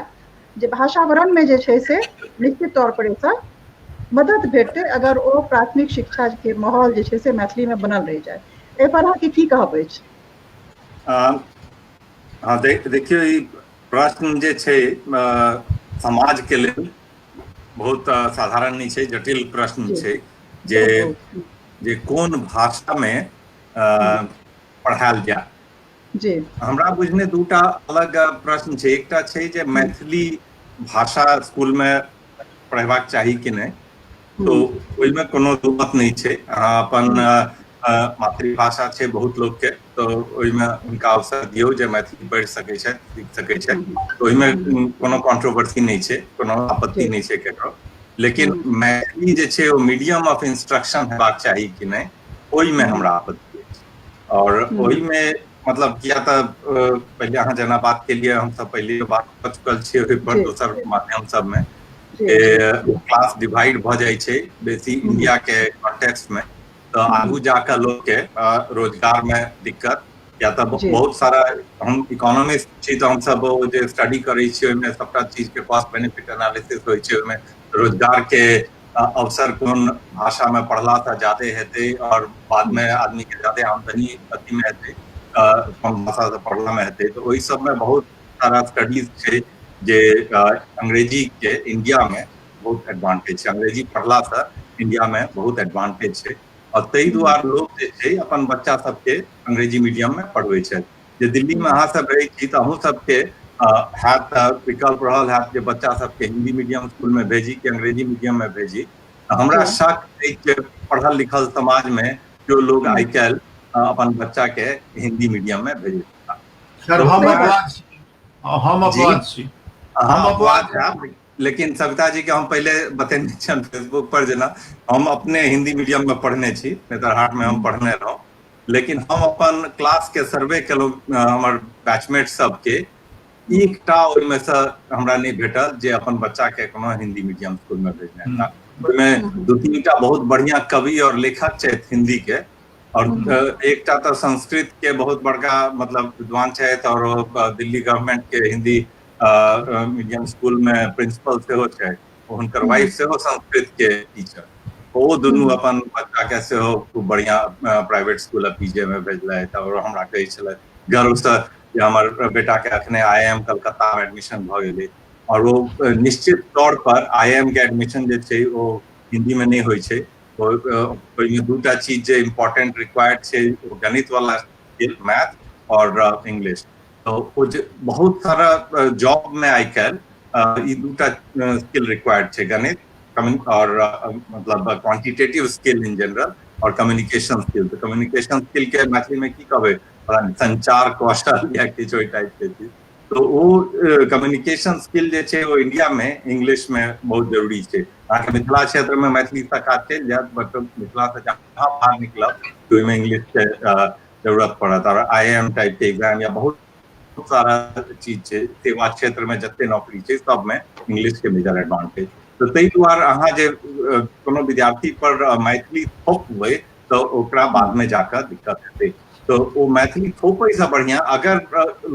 जे भाषावरणमे जे छै से निश्चित तौर पर एहिसँ मदद भेटतै अगर ओ प्राथमिक शिक्षा के माहौल जे छै से मैथिलीमे बनल रहि जाय। एहि पर अहाँके की कहब अछि? हाँ, देखियौ, ई प्रश्न जे छै समाज के लेल बहुत साधारण नहि छै, जटिल प्रश्न छै जे जे कोन भाषा मे पढ़ायल जाय। जी, हमरा बुझने दूटा अलग प्रश्न छै। एकटा छै जे मैथिली भाषा स्कूल मे पढ़ेबाक चाही कि नहि, तो ओहिमे कोनो दुमत नहि छै। अहाँ अपन मातृभाषा छै बहुत लोकके, तऽ ओहिमे हुनका अवसर दियौ जे मैथिली पढ़ि सकै छथि, सीख सकै छथि। ओहिमे कोनो कॉन्ट्रोवर्सी नहि छै, कोनो आपत्ति नहि छै ककरो। लेकिन मैथिली जे छै ओ मीडियम ऑफ इंस्ट्रक्शन हेबाक चाही कि नहि, ओहिमे हमरा आपत्ति अछि। आओर ओहिमे मतलब किया तऽ पहिले अहाँ जेना बात केलियै, हमसब पहिले बात कऽ चुकल छियै ओहिपर दोसर माध्यम सबमे, क्लास डिवाइड भऽ जाइ छै बेसी इंडिया के कॉन्टेक्स्ट में, तऽ आगू जाकऽ लोक के रोजगार में दिक्कत। या तऽ बहुत सारा हम इकोनॉमिस्ट छी तऽ हमसब जे स्टडी करै छियै ओहिमे सबटा चीज के कॉस्ट बेनिफिट एनालिसिस होइ छै। ओहिमे रोजगार के अवसर कोन भाषा में पढ़ला से ज्यादे हेतै और बाद में आदमी के ज्यादे आमदनी अथी में हेतै, कोन भाषा से पढ़ला में हेतै। तऽ ओहि सब में बहुत सारा स्टडीज छै जे अंग्रेजी के इंडिया में बहुत एडवांटेज छै, अंग्रेजी पढ़ला से इंडिया में बहुत एडवांटेज छै। और ताहि दुआरे लोक जे छै अपन बच्चा सबके अंग्रेजी मीडियम में पढ़बै छथि। जे दिल्ली में अहाँ सब रहै छी तऽ अहूँ सबके हैत विकल्प रहल हैत जे बच्चा सबके हिंदी मीडियम स्कूल में भेजी कि अंग्रेजी मीडियम में भेजी। हमरा शक अछि जे पढ़ल लिखल समाज में जो लोग आइ काल्हि अपन बच्चा के हिंदी मीडियम में भेजै। सर, हम अपवाद छी, हम अपवाद छी, हम अपवाद। लेकिन सविता जी के हम पहिले बतेने छियनि फेसबुक पर, जेना हम अपने हिंदी मीडियम में पढ़ने छी, नेतरहाट में हम पढ़ने रहौं, लेकिन हम अपन क्लास के सर्वे केलहुँ हमर बैचमेट सबके, एकटा ओहिमे से हमरा नहि भेटल जे अपन बच्चा के कोनो हिंदी मीडियम स्कूल में भेजने हेता। ओहिमे 2-3 टा बहुत बढ़िया कवि और लेखक छथि हिंदी के, और एकटा तऽ संस्कृत के बहुत बड़का मतलब विद्वान छथि और दिल्ली गवर्नमेंट के हिंदी मीडियम स्कूल में प्रिंसिपल सेहो छथि, हुनकर वाइफ सेहो संस्कृत के टीचर। ओ दुनू अपन बच्चा के सेहो खूब बढ़िया प्राइवेट स्कूल पीजे में भेजलथि और हमरा कहै छलथि गर्वसँ जे हमर बेटा के अखने IIM Calcutta में एडमिशन भऽ गेलै। और ओ निश्चित तौर पर IIM के एडमिशन जे छै ओ हिंदी में नहि होइ छै। ओहिमे दूटा चीज जे इम्पोर्टेंट रिक्वायर्ड छै, ओ गणित वाला स्किल मैथ और इंग्लिश। तऽ ओ जे बहुत सारा जॉब में आइ काल्हि ई दूटा स्किल रिक्वायर्ड छै, गणित और मतलब क्वांटिटेटिव स्किल इन जनरल और कम्युनिकेशन स्किल। तऽ कम्युनिकेशन स्किल के मैथिली में की कहबै, संचार कौशल या किछु ओहि टाइप के चीज। तऽ ओ कम्युनिकेशन स्किल जे छै ओ इंडिया में इंग्लिश में बहुत जरूरी छै। अहाँके मिथिला क्षेत्र में मैथिली से काज चलि जायत, बट मिथिला से जहाँ बाहर निकलब तऽ ओहिमे इंग्लिश के जरूरत पड़त। और IIM type के एग्जाम या बहुत सारा चीज छै, सेवा क्षेत्र में जते नौकरी छै सब में इंग्लिश के मेजर एडवांटेज। तऽ ताहि दुआरे अहाँ जे कोनो विद्यार्थी पर मैथिली थोपबै तऽ ओकरा बाद में जाकऽ दिक्कत हेतै। तऽ ओ मैथिली थोपैसँ बढ़िआँ अगर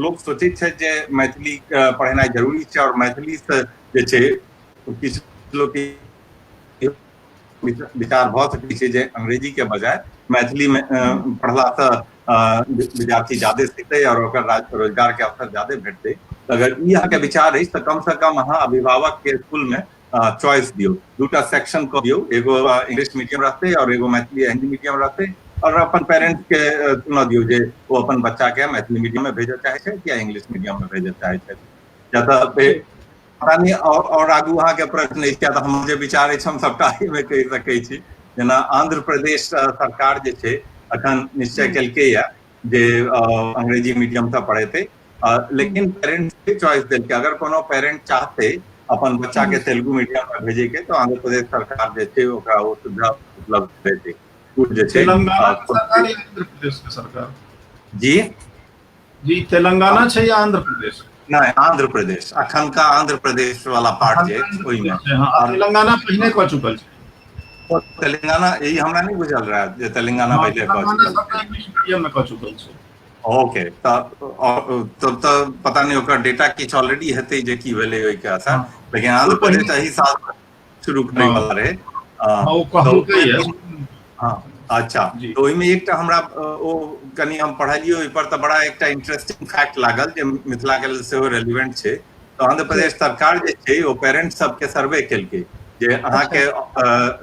लोक सोचै छै जे मैथिली पढ़ेनाइ जरूरी छै और मैथिलीसँ जे छै किछु लोक विचार भऽ सकै छै जे अंग्रेजी के बजाय मैथिली में पढ़लासँ विद्यार्थी ज्यादे सिखतै और ओकर रोजगार के अवसर ज्यादे भेटतै। अगर ई अहाँके विचार अछि तऽ कम से कम अहाँ अभिभावक के स्कूल में चॉइस दियौ, दूटा सेक्शन कऽ दियौ, एगो इंग्लिश मीडियम रहतै और एगो मैथिली हिंदी मीडियम रहतै, और अपन पेरेंट्स के चुनऽ दियौ जे ओ अपन बच्चा के मैथिली मीडियम में भेजऽ चाहै छै या इंग्लिश मीडियम में भेजऽ चाहै छै। जतऽ पता नहि और आगू अहाँके प्रश्न अछि, किया तऽ हमर जे विचार अछि हम सबटा एहिमे कहि सकै छी। जेना आंध्र प्रदेश सरकार जे छै अखन निश्चय केलकैया जे अंग्रेजी मीडियम से पढ़ेतै, लेकिन पेरेंट्स के चॉइस देलकै। अगर कोनो पेरेंट चाहतै अपन बच्चा के तेलुगु मीडियम में भेजे के, तो आंध्र प्रदेश सरकार जे छै ओकरा ओ सुविधा उपलब्ध करेतै। जे छै तेलंगाना के सरकार या आंध्र प्रदेश के सरकार? जी जी, तेलंगाना छै या आंध्र प्रदेश? नहि, आंध्र प्रदेश, अखनका आंध्र प्रदेश वाला पार्ट जे ओहिमे। हाँ, तेलंगाना पहिने कऽ चुकल छै। तेलंगाना ई हमरा नहि बुझल रहै जे तेलंगाना पहिले कऽ चुकल छै। इंग्लिश मीडियम में कऽ चुकल छै। ओके, तब तऽ पता नहि ओकर डेटा किछु ऑलरेडी हेतै जे की भेलै ओहिके असर, लेकिन आंध्र प्रदेश एहि साल शुरू करै वाला रहै। ओ कहलकै। हाँ, अच्छा, तऽ ओहिमे एकटा हमरा ओ कनि हम पढ़लियै ओहिपर तऽ बड़ा एकटा इंटरेस्टिंग फैक्ट लागल जे मिथिला के लेल सेहो रेलिवेंट छै। तऽ आंध्र प्रदेश सरकार जे छै ओ पेरेंट्स सबके सर्वे केलकै जे अहाँके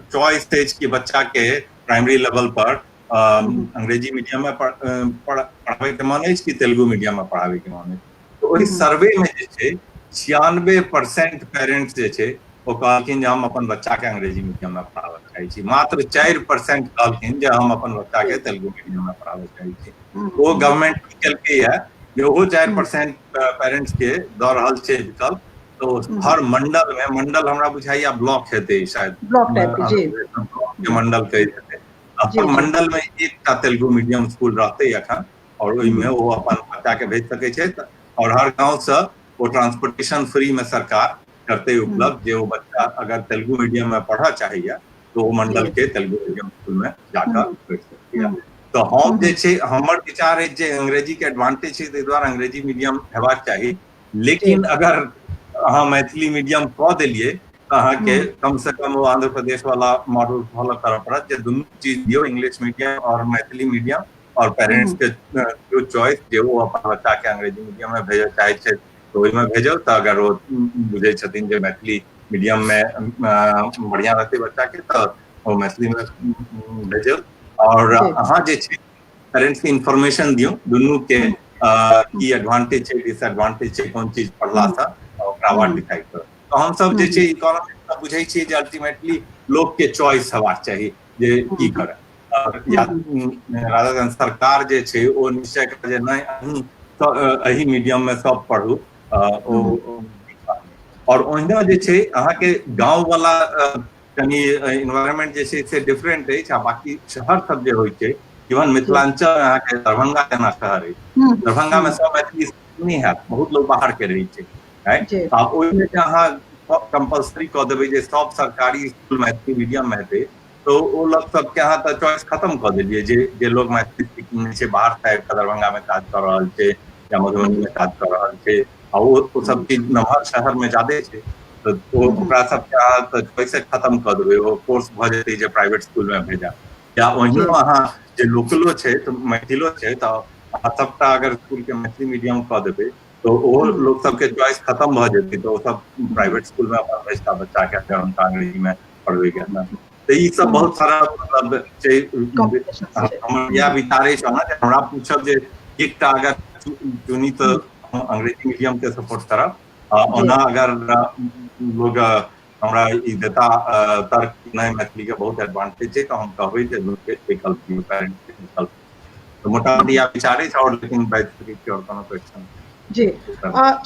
चॉइस अछि कि बच्चा के प्राइमरी लेवल पर अंग्रेजी मीडियम में पढ़ाबै के मन अछि कि तेलुगु मीडियम में पढ़ाबै के मन अछि। तऽ ओहि सर्वे में जे छै 96% पेरेंट्स जे छै ओ कहलखिन जे हम अपन बच्चा के अंग्रेजी मीडियम में पढ़ाबऽ। चाहै छी। मात्र 4% कहलखिन जे हम अपन बच्चा के तेलुगु मीडियम में पढ़ाबऽ चाहै छी। ओ गवर्नमेंट की केलकैया जे ओहो 4% पेरेंट्स के दऽ रहल छै विकल्प, तो हर मंडल में, मंडल हमरा बुझाइया ब्लॉक हेतै शायद, ब्लॉक टाइप के, जी के मंडल कहै हेतै, हर मंडल में एकटा तेलुगु मीडियम स्कूल रहतै अखन, और ओहिमे ओ अपन बच्चा के भेज सकै छै। और हर गाँव से ओ ट्रांसपोर्टेशन फ्री में सरकार करतै उपलब्ध, जे ओ बच्चा अगर तेलुगु मीडियम में पढ़ऽ चाहैया तो ओ मंडल के तेलुगु मीडियम स्कूल में जाकर पढ़ि सकैया। तऽ हम जे छै, हमर विचार अछि जे अंग्रेजी के एडवांटेज छै, ताहि दुआरे अंग्रेजी मीडियम हेबाक चाही। लेकिन अगर अहाँ मैथिली मीडियम कऽ देलियै तऽ अहाँके कम से कम ओ आंध्र प्रदेश वाला मॉडल फॉलो करऽ पड़त, जे दुनू चीज दियौ, इंग्लिश मीडियम और मैथिली मीडियम, और पेरेंट्स के जो चॉइस जे ओ अपन बच्चा के अंग्रेजी मीडियम में भेजऽ चाहै छै तऽ ओहिमे भेजौ। तऽ अगर ओ बुझै छथिन जे मैथिली मीडियम में बढ़िया रहतै बच्चा के, तऽ ओ मैथिली में भेजौ। और अहाँ जे छै पेरेंट्स के इन्फॉर्मेशन दियौ दुनू के की एडवांटेज छै, डिसएडवांटेज छै, कोन चीज पढ़ला से, ओकरा बाद डिसाइड करू। तऽ हमसब जे छै इकोनॉमिक्स बुझै छियै जे अल्टीमेटली लोक के चॉइस हेबाक चाही जे की करय। या राधा सरकार जे छै ओ निश्चय कर जे नहि अहीं एहि मीडियम में सब पढ़ू, ओ और ओहिना जे छै अहाँके गाँव वाला कनि इन्वायरमेंट जे छै से डिफरेंट अछि, आ बाकी शहर सब जे होइ छै, इवन मिथिलांचल अहाँके दरभंगा जेना शहर अछि, दरभंगा में सब मैथिली नहि हैत, बहुत लोग बाहर के रहै छै, राइट? आ ओहिमे जे अहाँ कंपलसरी कऽ देबै जे सब सरकारी स्कूल मैथिली मीडियम में हेतै, तो ओ लोग सबके अहाँ तऽ चॉइस खत्म कऽ देलियै। जे जे लोग मैथिली स्पीकिंग नहि छै, बाहर से आबि कऽ दरभंगा में काज कऽ रहल छै या मधुबनी में काज कऽ रहल छै, आ ओ सब चीज नमहर शहर में ज्यादे छै, तऽ ओ ओकरा सबके अहाँ तऽ चॉइसे खत्म कऽ देबै। ओ कोर्स भऽ जेतै जे प्राइवेट स्कूल में भेजा, या ओहिनो अहाँ जे लोकलो छै तऽ मैथिलो छै, तऽ अहाँ सबटा अगर स्कूल के मैथिली मीडियम कऽ देबै तऽ ओहो लोक सबके चॉइस खत्म भऽ जेतै, तऽ ओ सब प्राइवेट स्कूल में अपन भेजता बच्चा के, अगर हुनका अंग्रेजी में पढ़बै के तऽ ई सब बहुत सारा मतलब छै। हमर इएह विचार अछि ओना जे हमरा पूछब जे एकटा अगर चुनी तऽ अंग्रेजी मीडियम के सपोर्ट करब, ओना अगर लोग हमरा ई देता तर्क नहि मैथिली के बहुत एडवांटेज छै, तऽ हम कहबै जे लोक के विकल्प दियौ, पेरेंट्स के विकल्प। तऽ मोटामोटी इएह विचार अछि, और लेकिन बाजि सकै छी और कोनो क्वेश्चन। जी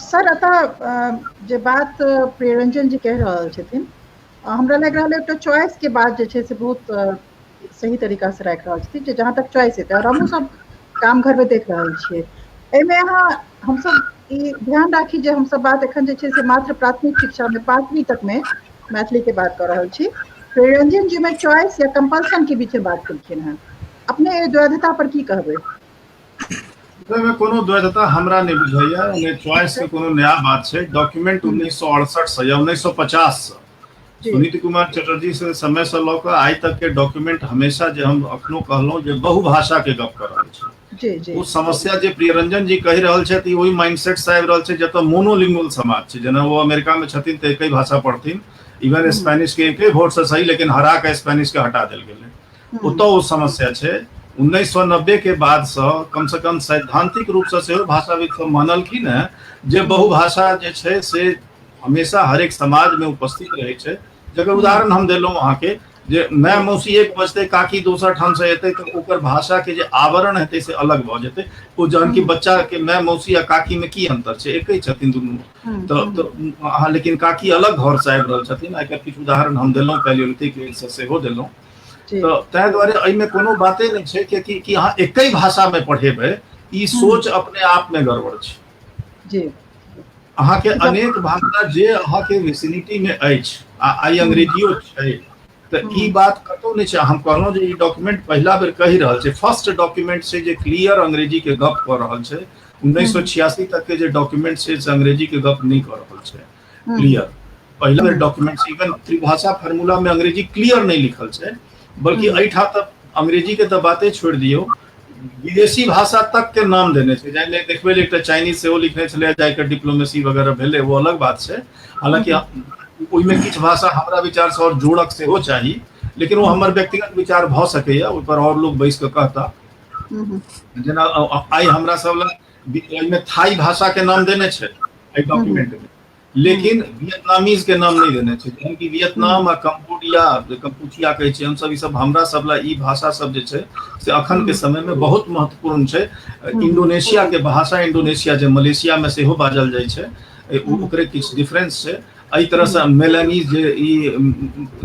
सर, अतः जे बात प्रियरंजन जी कहि रहल छथिन, हमरा लागि रहल एकटा चॉइस के बात जे छै से बहुत सही तरीका से राखि रहल छथिन, जे जहाँ तक चॉइस हेतै, और हमहूँ सब गाम घर में देख रहल छियै एहिमे। अहाँ हमसब ई ध्यान राखी जे हमसब बात एखन जे छै से मात्र प्राथमिक शिक्षा में 5वीं तक में मैथिली के बात कऽ रहल छी। प्रियरंजन जी में चॉइस या कंपल्सन के बीच में बात केलखिन हेँ, अपने एहि द्वैधता पर की कहबै? एहिमे कोनो द्वैधता हमरा नहि बुझाइया, नहि चॉइस के कोनो नया बात छै। डॉक्यूमेंट 1968 से या 1950 से सुनीति कुमार चटर्जी से समय से लऽ कऽ आइ तक के डॉक्यूमेंट हमेशा, जे हम अखनो कहलहुँ जे बहुभाषा के गप कऽ रहल छै। ओ समस्या जे प्रियरंजन जी कहि रहल छथि ओहि माइंडसेट से आबि रहल छै जतऽ मोनोलिंगुअल समाज छै। जेना ओ अमेरिका में छथिन तऽ एके भाषा पढ़थिन, इवन स्पेनिश के एके वोट से सही, लेकिन हरा के स्पेनिश के हटा देल गेलै, ओतऽ ओ समस्या छै। 1990 के बाद से कम से कम सैद्धांतिक रूप से सेहो भाषाविद सब मानलखिन हेँ जे बहुभाषा जे छै से हमेशा हरेक समाज में उपस्थित रहै छै। जकर उदाहरण हम देलहुँ अहाँके जे माय मौसी एक बजतै, काकी दोसर ठाम से एतै, तऽ ओकर भाषा के जे आवरण हेतै से अलग भऽ जेतै। ओ जहन कि बच्चा के माय मौसी आ काकी में की अंतर छै, एके छथिन दुनू, तऽ अहाँ लेकिन काकी अलग घर से आबि रहल छथिन। एकर किछु उदाहरण हम देलहुँ, पैलियोलिथिक से सेहो देलहुँ। तऽ ताहि दुआरे एहिमे कोनो बाते नहि छै कियाकि कि अहाँ एके भाषा में पढ़ेबै, ई सोच अपने आप में गड़बड़ छै। अहाँके अनेक भाषा जे अहाँके विसिनिटी में अछि, आ आइ अंग्रेजियो छै, तऽ ई बात कतौ नहि छै। हम कहलहुँ जे ई डॉक्यूमेंट पहिला बेर कहि रहल छै, फर्स्ट डॉक्यूमेंट छै जे क्लियर अंग्रेजी के गप कऽ रहल छै। 1986 तक के जे डॉक्यूमेंट छै से अंग्रेजी के गप नहि कऽ रहल छै क्लियर। पहिला बेर डॉक्यूमेंट छै, इवन त्रिभाषा फार्मूला में अंग्रेजी क्लियर नहि लिखल छै, बल्कि एहिठाम तऽ अंग्रेजी के तऽ बाते छोड़ि दियौ, विदेशी भाषा तक के नाम देने छै। जाहि देखबै एकटा चाइनीज सेहो लिखने छलै, जाहिके डिप्लोमेसी वगैरह भेलै, ओ अलग बात छै। हालांकि ओहिमे किछु भाषा हमरा विचारसँ आओर जोड़क सेहो चाही, लेकिन ओ हमर व्यक्तिगत विचार भऽ सकैया, ओहिपर आओर लोग बैस कऽ कहता। जेना आइ हमरा सब लग एहिमे थाई भाषा के नाम देने छै एहि डॉक्यूमेंट में, लेकिन वियतनामीज के नाम नहि देने छै, जहन कि वियतनाम आ कम्बोडिया जे कम्पुचिया कहै छियै हमसब, ई सब हमरा सब लए ई भाषा सब जे छै से अखन के समय में बहुत महत्वपूर्ण छै। इंडोनेशिया के भाषा इंडोनेशिया जे मलेशिया में सेहो बाजल जाइ छै, ओकरे किछु डिफरेंस छै। एहि तरह से मेलानी जे ई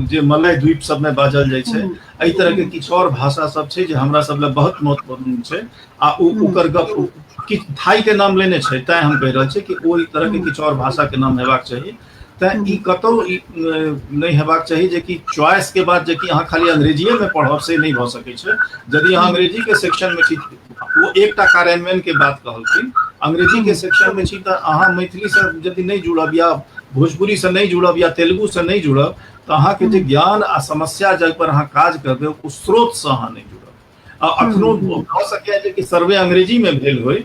जे मलय द्वीप सब में बाजल जाइ छै, एहि तरह के किछु और भाषा सब छै जे हमरा सब लए बहुत महत्वपूर्ण छै। आ ओकर गप किछु थाई के नाम लेने छै, तैं हम कहि रहल छी कि ओहि तरह के किछु और भाषा के नाम हेबाक चाही। तैं ई कतौ नहि हेबाक चाही जे कि चॉइस के बाद जे कि अहाँ खाली अंग्रेजीए में पढ़ब, से नहि भऽ सकै छै। यदि अहाँ अंग्रेजी के सेक्शन में छी, ओ एकटा कार्यान्वयन के बात कहलखिन, अंग्रेजी के सेक्शन में छी तऽ अहाँ मैथिली से यदि नहि जुड़ब या भोजपुरी से नहि जुड़ब या तेलुगु से नहि जुड़ब तऽ अहाँके जे ज्ञान आ समस्या जाहि पर अहाँ काज करबै ओ स्रोत से अहाँ नहि जुड़ब। आ अखनो भऽ सकैए जे कि सर्वे अंग्रेजी में भेल होय,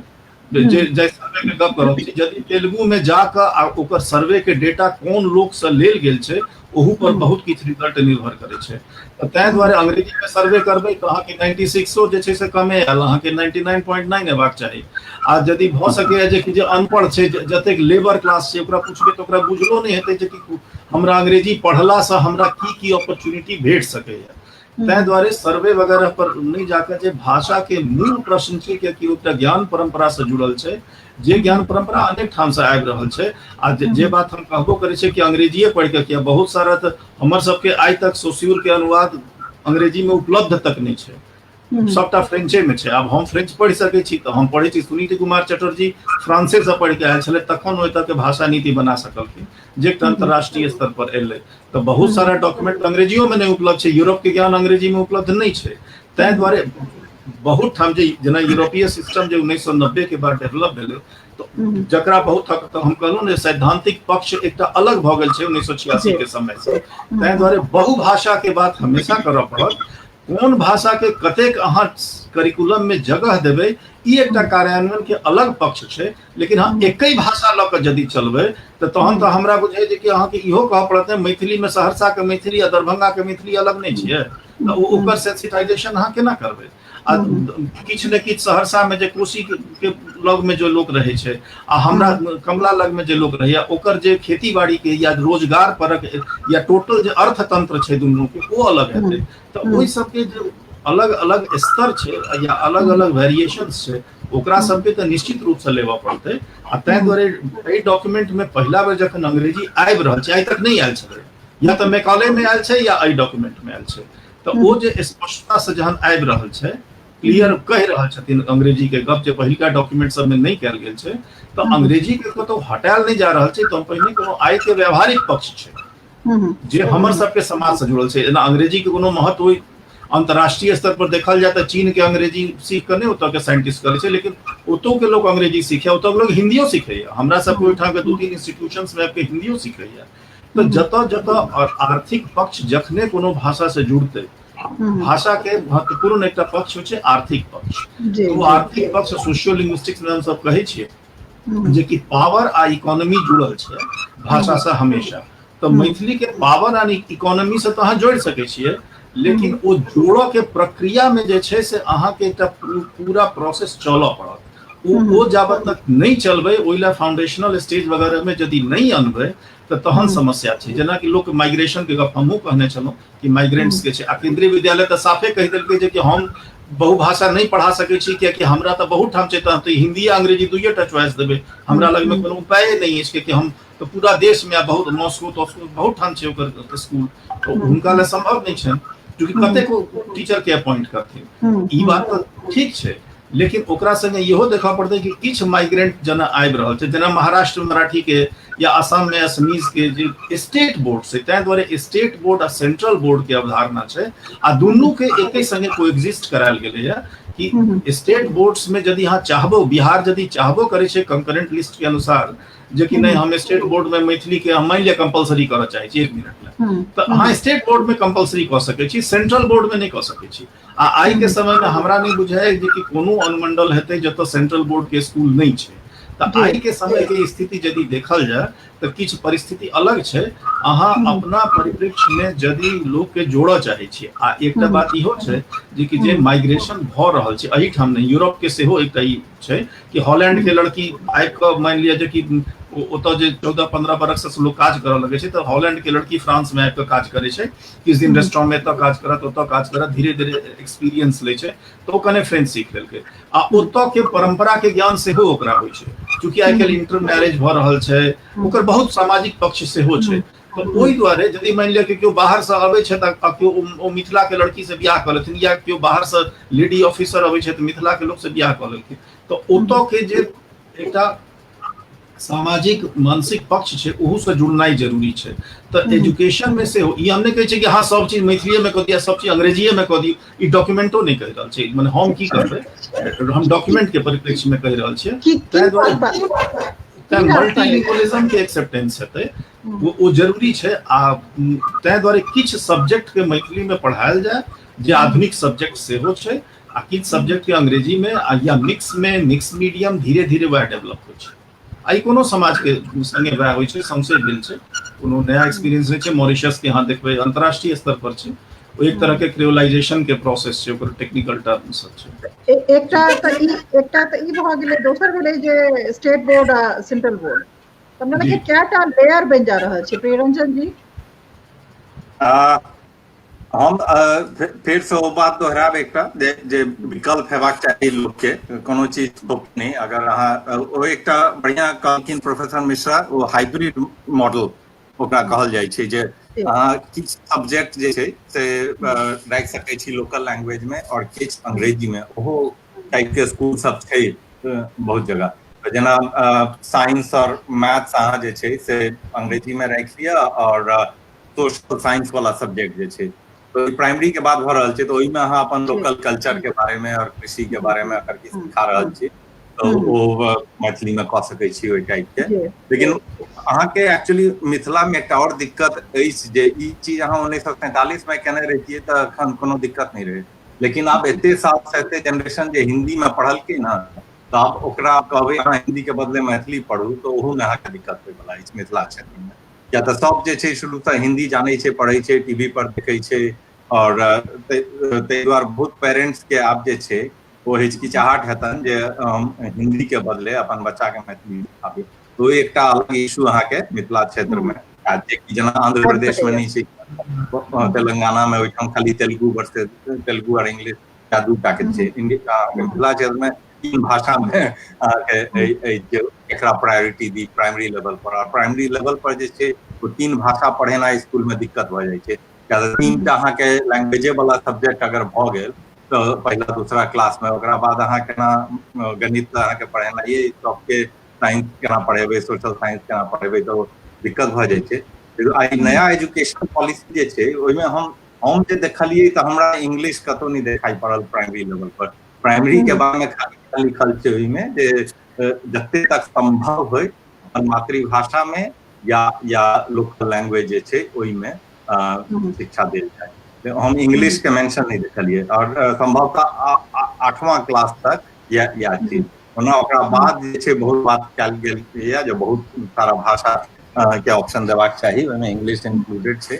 जे जाहि सर्वे के गप करब छी, यदि तेलुगु में जाकऽ आ ओकर सर्वे के डेटा कोन लोक से लेल गेल छै ओहू पर बहुत किछु रिजल्ट निर्भर करै छै। तऽ ताहि दुआरे अंग्रेजी में सर्वे करबै तऽ अहाँके 96 जे छै से कमे आयल, अहाँके 99.9 एबाक चाही। आ यदि भऽ सकैए जे कि जे अनपढ़ छै, जतेक लेबर क्लास छै, ओकरा पुछबै तऽ ओकरा बुझलो नहि हेतै जे कि हमरा अंग्रेजी पढ़लासँ हमरा की की अपॉर्चुनिटी भेट सकैए। ताहि दुआरे सर्वे वगैरह पर नहि जाकर जे भाषा के मूल प्रश्न छै, कियाकि एकटा ज्ञान परंपरा से जुड़ल छै, जे ज्ञान परंपरा अनेक ठाम से आबि रहल छै। आ जे बात हम कहबो करै छियै कि अंग्रेजीए पढ़ि कऽ किया, बहुत सारा तऽ हमर सबके आइ तक सोस्यूर के अनुवाद अंग्रेजी में उपलब्ध तक नहि छै, सबटा फ्रेंचे में छै। आब हम फ्रेंच पढ़ि सकै छी तऽ हम पढ़ै छी। सुनीति कुमार चटर्जी फ्रांसे से पढ़ि के आयल छलै, तखन ओहि तरह के भाषा नीति बना सकलखिन जे एकटा अंतर्राष्ट्रीय स्तर पर एलै। तऽ बहुत सारा डॉक्यूमेंट अंग्रेजियो में नहि उपलब्ध छै, यूरोप के ज्ञान अंग्रेजी में उपलब्ध नहि छै। ताहि दुआरे बहुत ठाम जे जेना यूरोपीय सिस्टम जे 1990 के बाद डेवलप भेलै, तऽ जकरा बहुत हद तक हम कहलहुँ ने सैद्धांतिक पक्ष एकटा अलग भऽ गेल छै 1986 के समय से। ताहि दुआरे बहुभाषा के बात हमेशा करऽ पड़त। कोन भाषा के कतेक अहाँ करिकुलम में जगह देबै ई एकटा कार्यान्वयन के अलग पक्ष छै। लेकिन अहाँ एके भाषा लऽ कऽ यदि चलबै तऽ तहन तऽ हमरा बुझाइ जे कि अहाँके इहो कहऽ पड़त ने मैथिली में सहरसा के मैथिली आ दरभंगा के मैथिली अलग नहि छियै, तऽ ओकर सेंसिटाइजेशन अहाँ केना करबै? आ किछु ने किछु सहरसा में जे कोसी के लग में जो लोक रहै छै आ हमरा कमला लग में जे लोक रहैया, ओकर जे खेती बाड़ी के या रोजगार परक या टोटल जे अर्थतंत्र छै दुनू के ओ अलग हेतै। तऽ ओहि सबके जे अलग अलग स्तर छै या अलग अलग वेरिएशंस छै ओकरा सबके तऽ निश्चित रूप से लेबऽ पड़तै। आ ताहि दुआरे एहि डॉक्यूमेंट में पहिला बेर जखन अंग्रेजी आबि रहल छै, आइ तक नहि आयल छलै, या तऽ मैकाले में आयल छै या एहि डॉक्यूमेंट में आयल छै, तऽ ओ जे स्पष्टता से जहन आबि रहल छै, क्लियर कहि रहल छथिन अंग्रेजी के गप जे पहिलका डॉक्यूमेंट सब में नहि कयल गेल छै, तऽ अंग्रेजी के कतौ हटायल नहि जा रहल छै। तऽ हम पहिने कोनो आइ के व्यवहारिक पक्ष छै जे हमर सबके समाज से जुड़ल छै, जेना अंग्रेजी के कोनो महत्व अंतर्राष्ट्रीय स्तर पर देखल जाय तऽ चीन के अंग्रेजी सीख कऽ नहि ओतऽ के साइंटिस्ट करै छै, लेकिन ओतौ के लोक अंग्रेजी सीखे, ओतऽ के लोक हिंदियो सीखैया। हमरा सबके ओहिठाम के 2-3 इंस्टीट्यूशंस में आबि कऽ हिंदियो सीखैया। तऽ जतऽ जतऽ आर्थिक पक्ष जखने कोनो भाषा से जुड़तै, भाषा के महत्वपूर्ण एकटा पक्ष होइ छै आर्थिक पक्ष। ओ आर्थिक पक्ष सोशियो लिंग्विस्टिक्स में हम सब कहै छियै जे कि पावर आ इकोनॉमी जुड़ल छै भाषा से हमेशा। तऽ मैथिली के पावर आ इकोनॉमी से तऽ अहाँ जोड़ि सकै छियै, लेकिन ओ जोड़ऽ के प्रक्रिया में जे छै से अहाँके एकटा पूरा प्रोसेस चलऽ पड़त। ओ जाबत तक नहि चलबै, ओहि लए फाउंडेशनल स्टेज वगैरह में यदि नहि अनबै तऽ तहन समस्या छै। जेनाकि लोक माइग्रेशन के गप हमहूँ कहने छलहुँ कि माइग्रेंट्स के छै, आ केंद्रीय विद्यालय तऽ साफे कहि देलकै जे कि हम बहुभाषा नहि पढ़ा सकै छी, कियाकि हमरा तऽ बहुत ठाम छै, तऽ हम तऽ हिंदी आ अंग्रेजी दुइये टा चॉइस देबै, हमरा लगमे कोनो उपाये नहि अछि, कियाकि हम तऽ पूरा देशमे आ बहुत मॉस्को तॉस्को बहुत ठाम छै ओकर स्कूल, तऽ हुनका लए सम्भव नहि छनि, चूँकि कतेको टीचर के अपॉइंट करथिन। ई बात तऽ ठीक छै, लेकिन ओकरा संगे इहो देखऽ पड़तै कि किछु माइग्रेंट जेना आबि रहल छै, जेना महाराष्ट्र मराठी के या असम में असमीज के जे स्टेट बोर्ड छै, ताहि दुआरे स्टेट बोर्ड आ सेंट्रल बोर्ड के अवधारणा छै, आ दुनू के एके संगे कोएग्जिस्ट करायल गेलैया कि स्टेट बोर्ड्स में यदि अहाँ चाहबो, बिहार यदि चाहबो करै छै कंकरेंट लिस्ट के अनुसार जे कि नहि हम स्टेट बोर्ड में मैथिली के हम मानि लिअ कंपलसरी करऽ चाहै छी 1 मिनट लए, तऽ अहाँ स्टेट बोर्ड में कंपलसरी कऽ सकै छी, सेंट्रल बोर्ड में नहि कऽ सकै छी। आ आइ के समय में हमरा नहि बुझाय जे कि कोनो अनुमंडल हेतै जतऽ सेंट्रल बोर्ड के स्कूल नहि छै। तऽ आइ के समय के स्थिति यदि देखल जाय तऽ किछु परिस्थिति अलग छै। अहाँ अपना परिप्रेक्ष्य में यदि लोक के जोड़ऽ चाहै छी, आ एकटा बात इहो छै जे कि जे माइग्रेशन भऽ रहल छै एहिठाम नहि, यूरोप के सेहो एकटा ई छै कि हॉलैंड के लड़की आबि कऽ मानि लिअ जे कि ओतऽ जे 14-15 बरख से लोग काज करऽ लगै छै, तऽ हॉलैंड के लड़की फ्रांस में आबि कऽ काज करै छै, किछु दिन रेस्टोरेंट में एतऽ काज करत, ओतऽ काज करत, धीरे धीरे एक्सपीरियंस लै छै, तऽ ओ कने फ्रेंच सीख लेलकै। आ ओतऽ के परंपरा के ज्ञान सेहो ओकरा होइ छै, चूँकि आइ काल्हि इंटर मैरिज भऽ रहल छै, ओकर बहुत सामाजिक पक्ष सेहो छै। तऽ ओहि दुआरे यदि मानि लिअ कि केओ बाहरसँ अबै छै तऽ केओ ओ मिथिला के लड़की से बियाह कऽ लेथिन, या केओ बाहरसँ लेडी ऑफिसर अबै छै तऽ मिथिला के लोक से बियाह कऽ लेलखिन, तऽ ओतऽ के जे एकटा सामाजिक मानसिक पक्ष छै ओहू से जुड़नाइ जरूरी छै। तऽ एजुकेशन में सेहो ई हम नहि कहै छियै कि अहाँ सब चीज मैथिलीए में कऽ दिअ, सब चीज अंग्रेजीए में कऽ दियौ, ई डॉक्यूमेंटो नहि कहि रहल छै। मने हम की करबै, हम डॉक्यूमेंट के परिप्रेक्ष्य में कहि रहल छियै। ताहि दुआरे मल्टीलिंगुअलिज्म के एक्सेप्टेंस हेतै ओ जरूरी छै। आ ताहि दुआरे किछु सब्जेक्ट के मैथिली में पढ़ायल जाय जे आधुनिक सब्जेक्ट सेहो छै, आ किछु सब्जेक्ट के अंग्रेजी में आ या मिक्स में, मिक्स मीडियम धीरे धीरे वएह डेवलप होइ छै। आ ई कोनो समाज के संगे वएह होइ छै, सौंसे भेल छै, कोनो नया एक्सपीरियंस नहि छै। मॉरिशस के अहाँ देखबै अंतर्राष्ट्रीय स्तर पर छै, ओ एक तरह के क्रियोलाइजेशन के प्रोसेस छै, ओकर टेक्निकल टर्म सब छै। एकटा तऽ ई भऽ गेलै, दोसर भेलै जे स्टेट बोर्ड आ सेंट्रल बोर्ड, तऽ हमरा लगैए कएटा लेयर बनि जा रहल छै। प्रियरंजन जी। हम फेरसँ ओ बात दोहराब एकटा जे जे विकल्प हेबाक चाही लोकके, कोनो चीज नहि। अगर अहाँ ओ एकटा बढ़िआँ कहलखिन प्रोफेसर मिश्रा, ओ हाइब्रिड मॉडल ओकरा कहल जाइ छै, जे अहाँ किछु सब्जेक्ट जे छै से राखि सकै छी लोकल लैंग्वेजमे आओर किछु अंग्रेजीमे। ओहो टाइपके स्कूल सब छै बहुत जगह, जेना साइंस आओर मैथ्स अहाँ जे छै से अंग्रेजीमे राखि लिअ आओर सोशल साइंस वाला सब्जेक्ट जे छै, तऽ प्राइमरी के बाद भऽ रहल छै, तऽ ओहिमे अहाँ अपन लोकल कल्चर के बारे मे आओर कृषि के बारे मे अगर किछु सिखा रहल छी तऽ ओ मैथिली मे कऽ सकै छी ओहि टाइप के। लेकिन अहाँके एक्चुअली मिथिला मे एकटा आओर दिक्कत अछि जे ई चीज अहाँ 1947 मे केने रहितियै तऽ एखन कोनो दिक्कत नहि रहै, लेकिन आब एते साल से एते जेनरेशन जे हिन्दी मे पढ़लकै ने, तऽ आब ओकरा कहबै अहाँ हिन्दी के बदले मैथिली पढ़ू, तऽ ओहूमे अहाँके दिक्कत होयवला अछि मिथिला क्षेत्रमे, किया तऽ सब जे छै शुरूसँ हिन्दी जानै छै, पढ़ै छै, टीवी पर देखै छै, आओर ताहि दुआरे बहुत पेरेंट्स के आब जे छै ओ हिचकिचाहट हेतनि जे हम हिन्दी के बदले अपन बच्चा के मैथिली सिखाबी। तऽ ओ एकटा अलग इशू अहाँके मिथिला क्षेत्रमे, जेकि जेना आंध्र प्रदेश मे नहि छै, तेलंगाना मे ओहिठाम खाली तेलुगु बरसे, तेलुगु आओर इंग्लिश या दूटा के छै। इंडिया मिथिला क्षेत्रमे तीन भाषा मे अहाँके एकरा प्रायोरिटी दी प्राइमरी लेवल पर, आ प्राइमरी लेवल पर जे छै ओ तीन भाषा पढ़ेनाइ स्कूल मे दिक्कत भऽ जाइ छै, किया तऽ तीन टा अहाँके लैंग्वेजे वाला सब्जेक्ट अगर भऽ गेल तऽ पहिला दूसरा क्लास मे, ओकरा बाद अहाँ केना गणित अहाँके पढ़ेनाइ, सबके साइंस केना पढ़ेबै, सोशल साइंस केना पढ़ेबै, तऽ दिक्कत भऽ जाइ छै। आइ नया एजुकेशन पॉलिसी जे छै ओहिमे हम जे देखलियै तऽ हमरा इंग्लिश कतहु नहि देखाइ पड़ल प्राइमरी लेवल पर। प्राइमरी के बारे मे खाली लिखल छै ओहिमे जे जते तक सम्भव होइ अपन मातृभाषा मे या लोकल लैंग्वेज जे छै ओहिमे शिक्षा देल जाय। हम इंग्लिश के मेंशन नहि देखलियै, आओर संभवतः 8वां क्लास तक या चीज। ओना ओकरा बाद जे छै बहुत बात कयल गेल यऽ जे बहुत सारा भाषा के ऑप्शन देबाक चाही, ओहिमे इंग्लिश इंक्लूडेड छै,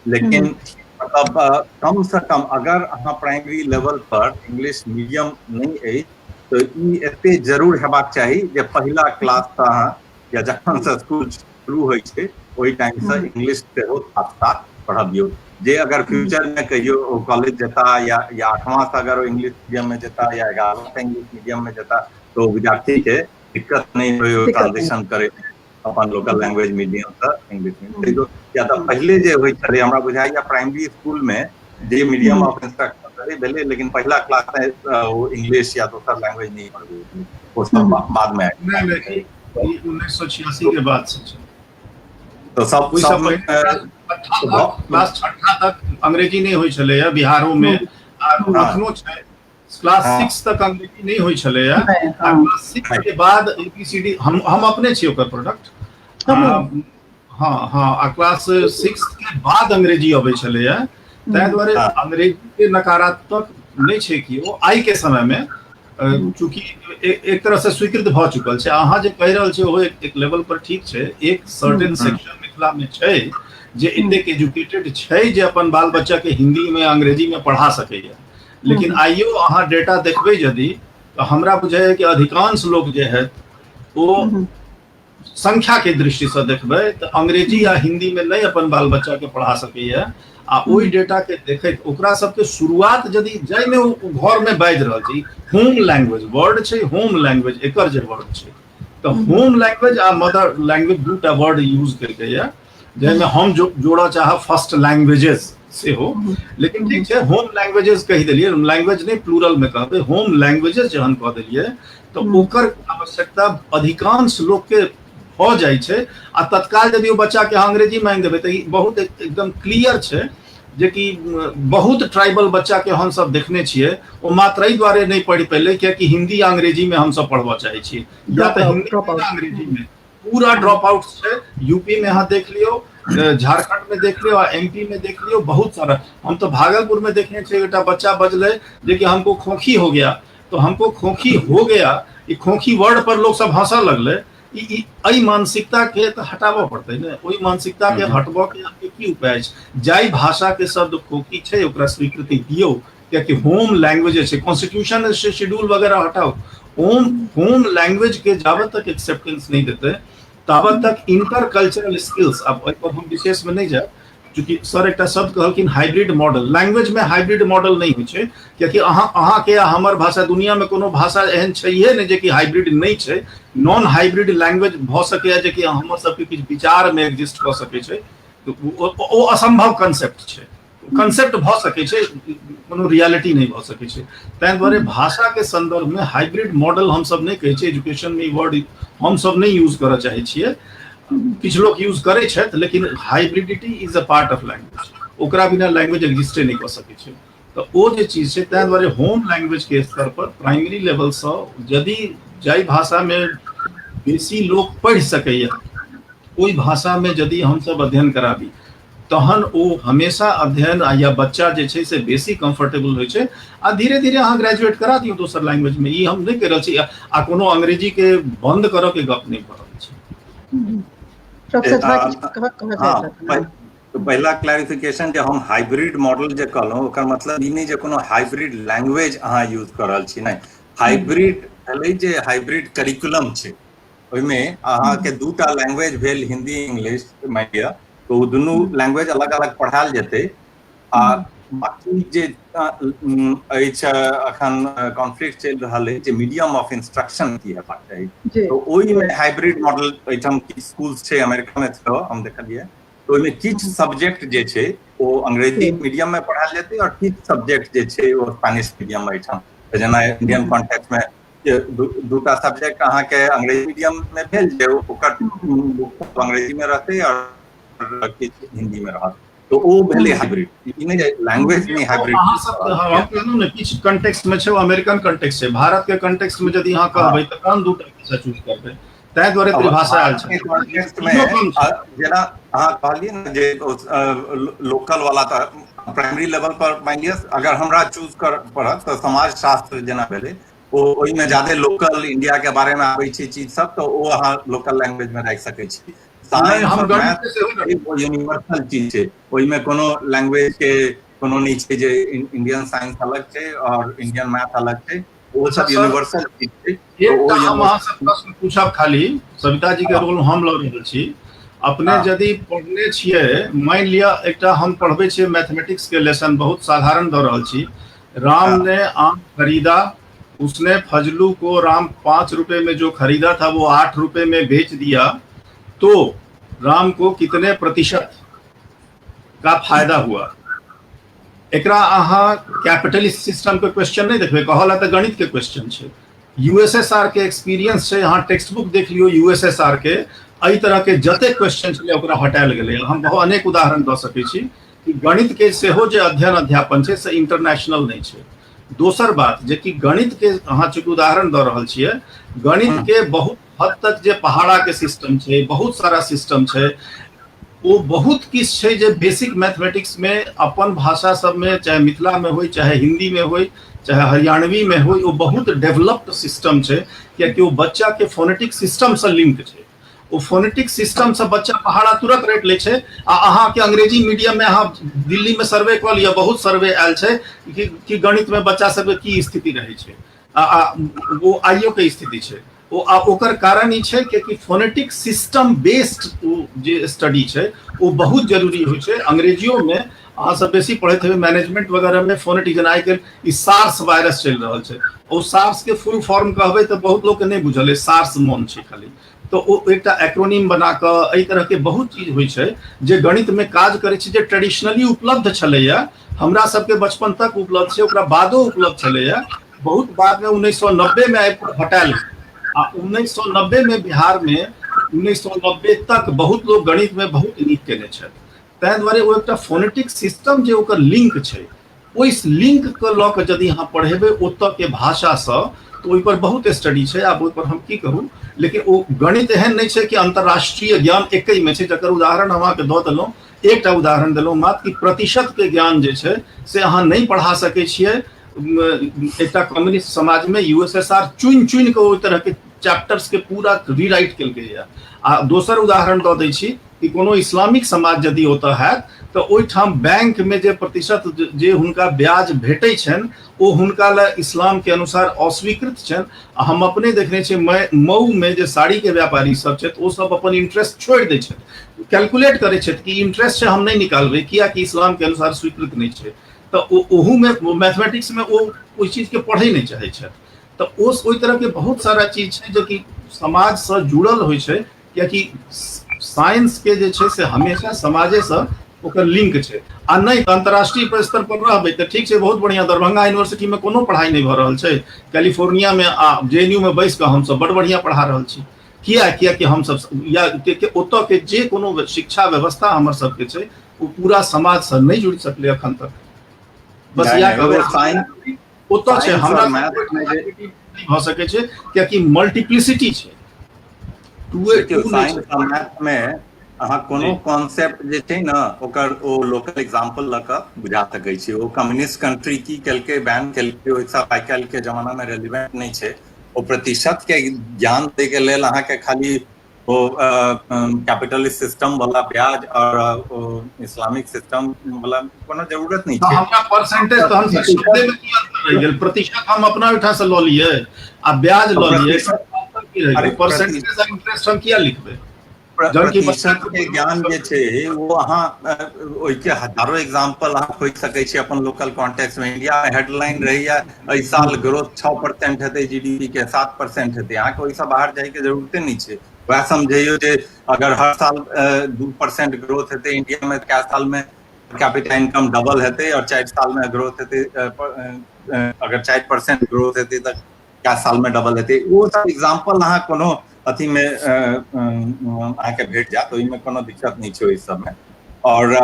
लेकिन मतलब कम से कम अगर अहाँ प्राइमरी लेवल पर इंग्लिश मीडियम नहि अछि तऽ ई एते जरूर हेबाक चाही जे पहिला क्लास तऽ अहाँ या जखन से स्कूल शुरू होइ छै ओहि टाइम से इंग्लिश सेहो साथ साथ पढ़बियौ, जे अगर फ्यूचर में कहियो ओ कॉलेज जेता या 8वां से अगर ओ इंग्लिश मीडियम में जेता या 11वां से इंग्लिश मीडियम में जेता तो विद्यार्थी के दिक्कत नहीं होय ट्रांजिशन करे अपन लोकल लैंग्वेज मीडियम से इंग्लिश में। या तऽ पहिले जे होइ छलै, हमरा बुझाइया प्राइमरी स्कूल में जे मीडियम ऑफ इंस्ट्रक्शन रहै भेलै, लेकिन पहिला क्लास में ओ इंग्लिश या दोसर लैंग्वेज नहीं पढ़बै, ओ सब बाद में। नहीं, 1986 के बाद से। तो सब सब क्लास छठा तक अंग्रेजी नहीं होइ छलैया बिहारो में, अखनो छै। क्लास 6 तक अंग्रेजी नहीं होइ छलैया, क्लास 6 के बाद एबीसीडी, हम अपने छी ओकर प्रोडक्ट। हाँ हाँ, आ क्लास 6 के बाद अंग्रेजी अबै छलैया, ताहि दुआरे अंग्रेजी के नकारात्मक नहि छै कि ओ आइ के समय में चूंकि एक तरह से स्वीकृत भऽ चुकल छै। अहाँ जे कहि रहल छियै ओहो एक लेवल पर ठीक छै। एक सर्टेन सेक्शन मिथिला में छै जे एतेक एजुकेटेड छै जे अपन बाल बच्चा के हिंदी में अंग्रेजी में पढ़ा सकैया, लेकिन आइयो अहाँ डेटा देखबै यदि तऽ हमरा बुझाइया कि अधिकांश लोक जे है ओ संख्या के दृष्टिसँ देखबै तऽ अंग्रेजी आ हिंदी मे नहि अपन बाल बच्चा के पढ़ा सकैया आ ओहि डेटा के देखैत ओकरा सबके शुरुआत यदि जाहिमे ओ घर मे बाजि रहल छै, होम लैंग्वेज वर्ड छै, होम लैंग्वेज एकर जे वर्ड छै, तऽ होम लैंग्वेज आ मदर लैंग्वेज दूटा वर्ड यूज केलकैया, जाहिमे हम जोड़ऽ चाहब फर्स्ट लैंग्वेजेस सेहो, लेकिन ठीक छै होम लैंग्वेजेस कहि देलियै, लैंग्वेज नहि प्लूरल मे कहबै, होम लैंग्वेजेस जहन कह देलियै तऽ ओकर आवश्यकता अधिकांश लोकके भऽ जाइ छै। आ तत्काल यदि ओ बच्चाके अहाँ अंग्रेजी मांगि देबै तऽ ई बहुत एकदम क्लियर छै जेकि बहुत ट्राइबल बच्चाके हमसब देखने छियै ओ मात्र एहि दुआरे नहि पढ़ि पेलै कियाकि हिंदी आ अंग्रेजीमे हमसब पढ़बऽ चाहै छियै, या तऽ हिंदी अंग्रेजीमे पूरा ड्रॉप आउट छै। यूपी में अहाँ देख लियौ, झारखंड में देख लियौ, एमपी में देख लियौ, बहुत सारा। हम तो भागलपुर में देखने छियै एकटा बच्चा बजलै जेकि हमको खोखी हो गया, तो हमको खोखी हो गया, ई खोखी वर्ड पर लोग सब हंसऽ लगलै। ई एहि मानसिकता के तऽ हटाबऽ पड़तै ने, ओहि मानसिकता के हटबऽ के अहाँके की उपाय अछि? जाहि भाषा के शब्द खोखी छै ओकरा स्वीकृति दियौ, कियाकि होम लैंग्वेज छै, कॉन्स्टिट्यूशन से शेड्यूल वगैरह हटाओ, होम होम लैंग्वेज के जाबत तक एक्सेप्टेंस नहीं देते ताबत तक इंटर कल्चरल स्किल्स, अब एहि पर हम विशेष में नहीं जायब, चूँकि सर एकटा शब्द कहलखिन हाइब्रिड मॉडल, लैंग्वेज में हाइब्रिड मॉडल नहीं होइ छै, कियाकि अहाँके आ हमर भाषा दुनिया में कोनो भाषा एहन छैहे नहि जेकि हाइब्रिड नहि छै। नॉन हाइब्रिड लैंग्वेज भऽ सकैए जेकि हमर सबके किछु विचार में एग्जिस्ट कऽ सकै छै, ओ असंभव कंसेप्ट छै, कंसेप्ट भऽ सकै छै, कोनो रियलिटी नहि भऽ सकै छै। ताहि दुआरे भाषा के संदर्भ में हाइब्रिड मॉडल हमसब नहि कहै छियै, एजुकेशन में ई वर्ड हमसब नहि यूज करऽ चाहै छियै, किछु लोक यूज करै छथि, लेकिन hybridity is a part of language, ओकरा बिना लैंग्वेज एग्जिस्टे नहि कऽ सकै छै। तऽ ओ जे चीज छै, ताहि दुआरे होम लैंग्वेज के स्तर पर प्राइमरी लेवलसँ यदि जाहि भाषामे बेसी लोक पढ़ि सकैए ओहि भाषामे यदि हमसब अध्ययन कराबी तहन ओ हमेशा अध्ययन या बच्चा जे छै से बेसी कम्फर्टेबल होइ छै, आ धीरे धीरे अहाँ ग्रेजुएट करा दियौ दोसर लैंग्वेजमे। ई हम नहि कहि रहल छी आ कोनो अंग्रेजीके बंद करऽ के गप नहि भऽ रहल छै। तो पहला क्लैरिफिकेशन जे हम हाइब्रिड मॉडल जे कहलहुँ ओकर मतलब ई नहि जे कोनो हाइब्रिड लैंग्वेज अहाँ यूज कऽ रहल छी, नहि, हाइब्रिड भेलै जे हाइब्रिड करिकुलम छै, ओहिमे अहाँके दूटा लैंग्वेज भेल हिंदी इंग्लिश मानि लिअ, तऽ ओ दुनू लैंग्वेज अलग अलग पढ़ायल जेतै। आ बाकी जे अछि अखन कॉन्फ्लिक्ट चलि रहल अछि जे मीडियम ऑफ इंस्ट्रक्शन की हेबाक चाही, तऽ ओहिमे हाइब्रिड मॉडल एहिठाम किछु स्कूल्स छै अमेरिका मे सेहो हम देखलियै, तऽ ओहिमे किछु सब्जेक्ट जे छै ओ अंग्रेजी मीडियम मे पढ़ायल जेतै और किछु सब्जेक्ट जे छै ओ स्पेनिश मीडियम मे एहिठाम, जेना इंडियन कॉन्टेक्स्ट मे दूटा सब्जेक्ट अहाँके अंग्रेजी मीडियम मे भेल जे ओकर बुक अंग्रेजी मे रहतै और किछु हिंदी मे रहत, तो ओ भेलै हाइब्रिड। ई नहि जे लैंग्वेज नहि हाइब्रिड। अहाँ सब हम कहलहुँ ने किछु कंटेक्स्ट मे छै, ओ अमेरिकन कंटेक्स्ट छै, भारत के कंटेक्स्ट मे यदि अहाँ कहबै तऽ कोन दूटा भाषा चूज करबै, ताहि दुआरे त्रिभाषा आयल छै कॉन्टेक्स्ट में। जेना अहाँ कहलियै ने जे लोकल वाला तऽ प्राइमरी लेवल पर मानि लिअ अगर हमरा चूज कर पड़त तऽ समाज शास्त्र जेना भेलै ओ ओहिमे ज्यादे लोकल इंडिया के बारे में आबै छै चीज सब, तऽ ओ अहाँ लोकल लैंग्वेज में राखि सकै छी। साइंस और मैथ यूनिवर्सल चीज छै, ओहिमे कोनो लैंग्वेज के कोनो नहि छै जे इंडियन साइंस अलग छै और इंडियन मैथ अलग छै, ओ सब यूनिवर्सल चीज छै। एकटा हम अहाँ से प्रश्न पूछब खाली, सविता जी के रोल हम लऽ रहल छी। अपने यदि पढ़ने छियै, मानि लिअ एकटा हम पढ़बै छियै मैथमेटिक्स के लेसन, बहुत साधारण दऽ रहल छी। राम ने आम खरीदा, उसने फजलू को राम 5 रुपए में जो खरीदा था वो 8 रुपए में बेच दिया, तो राम को कितने प्रतिशत का फायदा हुआ? एकरा अहाँ कैपिटलिस्ट सिस्टम के क्वेश्चन नहीं देखबै, कहल तऽ गणित के क्वेश्चन छै। यूएसएसआर के एक्सपीरियंस छै, अहाँ टेक्स्ट बुक देख लियौ यूएसएसआर के, एहि तरह के जते क्वेश्चन छलै ओकरा हटायल गेलै। हम बहुत अनेक उदाहरण दऽ सकै छी कि गणित के सेहो जे अध्ययन अध्यापन छै से इंटरनेशनल नहि छै। दोसर बात जे कि गणित के अहाँ चूँकि उदाहरण दऽ रहल छियै, गणित के बहुत हद तक जे पहाड़ा के सिस्टम छै, बहुत सारा सिस्टम छै, ओ बहुत किछु छै जे बेसिक मैथमेटिक्स में अपन भाषा सब में, चाहे मिथिला में होय, चाहे हिंदी में होय, चाहे हरियाणवी में होय, ओ बहुत डेवलप्ड सिस्टम छै, कियाकि ओ बच्चा के फोनेटिक सिस्टम से लिंक छै। ओ फोनेटिक सिस्टम से बच्चा पहाड़ा तुरंत रटि लै छै। आ अहाँके अंग्रेजी मीडियम में अहाँ दिल्ली में सर्वे कऽ लिअ, बहुत सर्वे आयल छै कि गणित में बच्चा सबके की स्थिति रहै छै, आ ओ आइयो के स्थिति छै। ओ आ ओकर कारण ई छै कियाकि फोनेटिक सिस्टम बेस्ड ओ जे स्टडी छै ओ बहुत जरूरी होइ छै। अंग्रेजियोमे अहाँ सब बेसी पढ़ैत हेबै मैनेजमेंट वगैरहमे फोनेटिक, जेना आइ काल्हि ई सार्स वायरस चलि रहल छै, ओ सार्स के फुल फॉर्म कहबै तऽ बहुत लोकके नहि बुझल अइ, सार्स मोन छै खाली, तऽ ओ एकटा एक्रोनिम बना कऽ एहि तरहके बहुत चीज होइ छै जे गणितमे काज करै छै, जे ट्रेडिशनली उपलब्ध छलैया हमरा सबके बचपन तक उपलब्ध छै, ओकरा बादो उपलब्ध छलैया, बहुत बादमे 1990 मे आबि कऽ हटायल गेल। आ 1990 मे बिहारमे 1990 तक बहुत लोग गणितमे बहुत नीक केने छथि, ताहि दुआरे ओ एकटा फोनेटिक सिस्टम जे ओकर लिंक छै, ओहि लिंकके लऽ कऽ यदि अहाँ पढ़ेबै ओतऽ के भाषासँ तऽ ओहिपर बहुत स्टडी छै। आब ओहिपर हम की कहू, लेकिन ओ गणित एहन नहि छै कि अंतर्राष्ट्रीय ज्ञान एकहिमे छै, जकर उदाहरण हम अहाँके दऽ देलहुँ, एकटा उदाहरण देलहुँ मात्र कि प्रतिशतके ज्ञान जे छै से अहाँ नहि पढ़ा सकै छियै एकटा कम्युनिस्ट समाजमे। यूएसएसआर चुनि चुनि कऽ ओहि तरहके चैप्टर्सके पूरा रीराइट केलकैए। आ दोसर उदाहरण दऽ दै छी कि कोनो इस्लामिक समाज यदि ओतऽ हैत तऽ ओहिठाम बैंकमे जे प्रतिशत जे हुनका ब्याज भेटै छनि ओ हुनका लए इस्लामके अनुसार अस्वीकृत छनि। आ हम अपने देखने छियै मऊमे जे साड़ीके व्यापारी सब छथि ओ सब अपन इंटरेस्ट छोड़ि दै छथि, कैलकुलेट करै छथि कि इंटरेस्ट छै हम नहि निकालबै कियाकि इस्लामके अनुसार स्वीकृत नहि छै। तऽ ओ ओहूमे मैथमेटिक्समे ओ ओहि चीजके पढ़ै नहि चाहै छथि। तऽ ओ ओहि तरहके बहुत सारा चीज छै जेकि समाजसँ जुड़ल होइ छै, कियाकि साइंसके जे छै से हमेशा समाजेसँ ओकर लिंक छै। आ नहि तऽ अंतर्राष्ट्रीय स्तर पर रहबै तऽ ठीक छै, बहुत बढ़िआँ, दरभंगा यूनिवर्सिटीमे कोनो पढ़ाइ नहि भऽ रहल छै, कैलिफोर्नियामे आ जेएनयू मे बैस कऽ हमसब बड़ बढ़िआँ पढ़ा रहल छी। किया? कियाकि हमसब या ओतऽ के जे कोनो शिक्षा व्यवस्था हमर सबके छै ओ पूरा समाजसँ नहि जुड़ि सकलै अखन तक। बस इएह कहबै, ओतऽ छै, हमरा नहि भऽ सकै छै कियाकि मल्टीप्लिसिटी छै। साइंस और मैथ मे अहाँ कोनो कॉन्सेप्ट जे छै ने ओकर ओ लोकल एग्जाम्पल लऽ कऽ बुझा सकै छी। ओ कम्युनिस्ट कंट्री की केलकै, बैन केलकै, ओहि सब आइ काल्हि के जमाना मे रेलिवेंट नहि छै। ओ प्रतिशत के ज्ञान दै के लेल अहाँके खाली ओ कैपिटलिस्ट सिस्टम वाला ब्याज और ओ इस्लामिक सिस्टम वाला कोनो जरूरत नहि छै। हमरा परसेंटेज तऽ हम शब्दे मे की अंतर रहि गेल? प्रतिशत हम अपना ओहिठाम से लऽ लियै आ ब्याज लऽ लियै, अरे परसेंटेज आ इंटरेस्ट हम किया लिखबै? प्रतिशत के ज्ञान जे छै ओ अहाँ ओहिके हजारो एग्जाम्पल अहाँ खोजि सकै छी अपन लोकल कॉन्टेक्स्ट मे। इंडिया मे हेडलाइन रहैया एहि साल ग्रोथ 6% हेतै, जीडीपी के 7% हेतै, अहाँके ओहिसँ बाहर जाइके जरूरते नहि छै। वएह समझैयौ जे अगर हर साल 2% ग्रोथ हेतै इंडिया मे, कए साल मे कैपिटल इनकम डबल हेतै, और 4 साल मे ग्रोथ हेतै, अगर 4% ग्रोथ हेतै तऽ कए साल मे डबल हेतै। ओ सब एग्जाम्पल अहाँ कोनो अथी मे अहाँके भेट जायत, ओहिमे कोनो दिक्कत नहि छै ओहि सबमे। और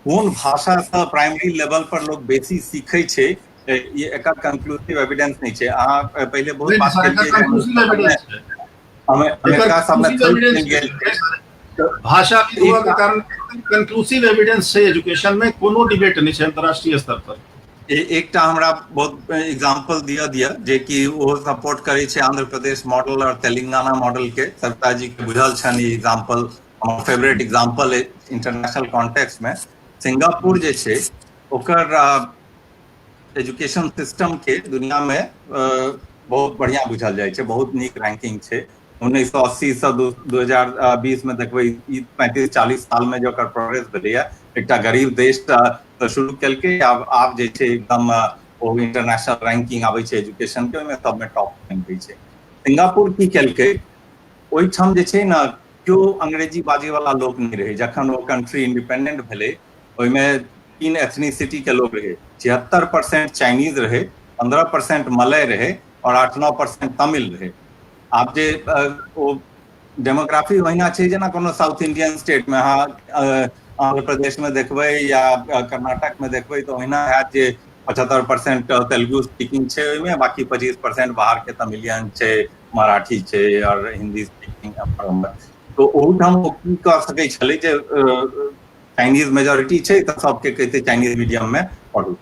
कोन भाषासँ प्राइमरी लेवल पर लोग बेसी सीखै छै, ई एकर कंक्लूसिव एविडेंस नहि छै। अहाँ पहिले बहुत बात केलियै, अमेरिका सबमे गेल। भाषा के कारण कंक्लूसिव एविडेंस छै, एजुकेशन में कोनो डिबेट नहि छै अंतरराष्ट्रीय स्तर पर। एकटा हमरा बहुत एग्जाम्पल दिअ दिअ जे कि ओ सपोर्ट करै छै आंध्र प्रदेश मॉडल और तेलंगाना मॉडल के। सविता जी के बुझल छनि ई एग्जाम्पल, हमर फेवरेट एग्जाम्पल इंटरनेशनल कॉन्टेक्स्ट मे। सिंगापुर जे छै ओकर एजुकेशन सिस्टम के दुनिया मे बहुत बढ़िया बुझल जाइ छै, बहुत नीक रैंकिंग छै। 1980 से 2020 में देखबै, ई 35-40 साल में जे ओकर प्रोग्रेस भेलैया, एकटा गरीब देश तऽ शुरू केलकै, आब आब जे छै एकदम ओ इंटरनेशनल रैंकिंग आबै छै एजुकेशन के, ओहिमे सबमे टॉप रहै छै। सिंगापुर की केलकै? ओहिठाम जे छै ने केओ अंग्रेजी बाजै वाला लोक नहि रहै। जखन ओ कंट्री इंडिपेंडेंट भेलै, ओहिमे तीन एथनिसिटी के लोग रहे, 76% चाइनीज रहे, 15% मलय रहे और 8-9% तमिल रहे। आब जे ओ डेमोग्राफी ओहिना छै जेना कोनो साउथ इंडियन स्टेटमे अहाँ आंध्र प्रदेशमे देखबै या कर्नाटकमे देखबै, तऽ ओहिना हैत जे 75% तेलुगु स्पीकिंग छै ओहिमे, बाकी 25% बाहरके तमिलियन छै, मराठी छै और हिंदी स्पीकिंग। तऽ ओहूठाम ओ की कऽ सकै छलै जे चाइनीज मेजोरिटी छै तऽ सबके कहिते चाइनीज मीडियममे पढ़ू,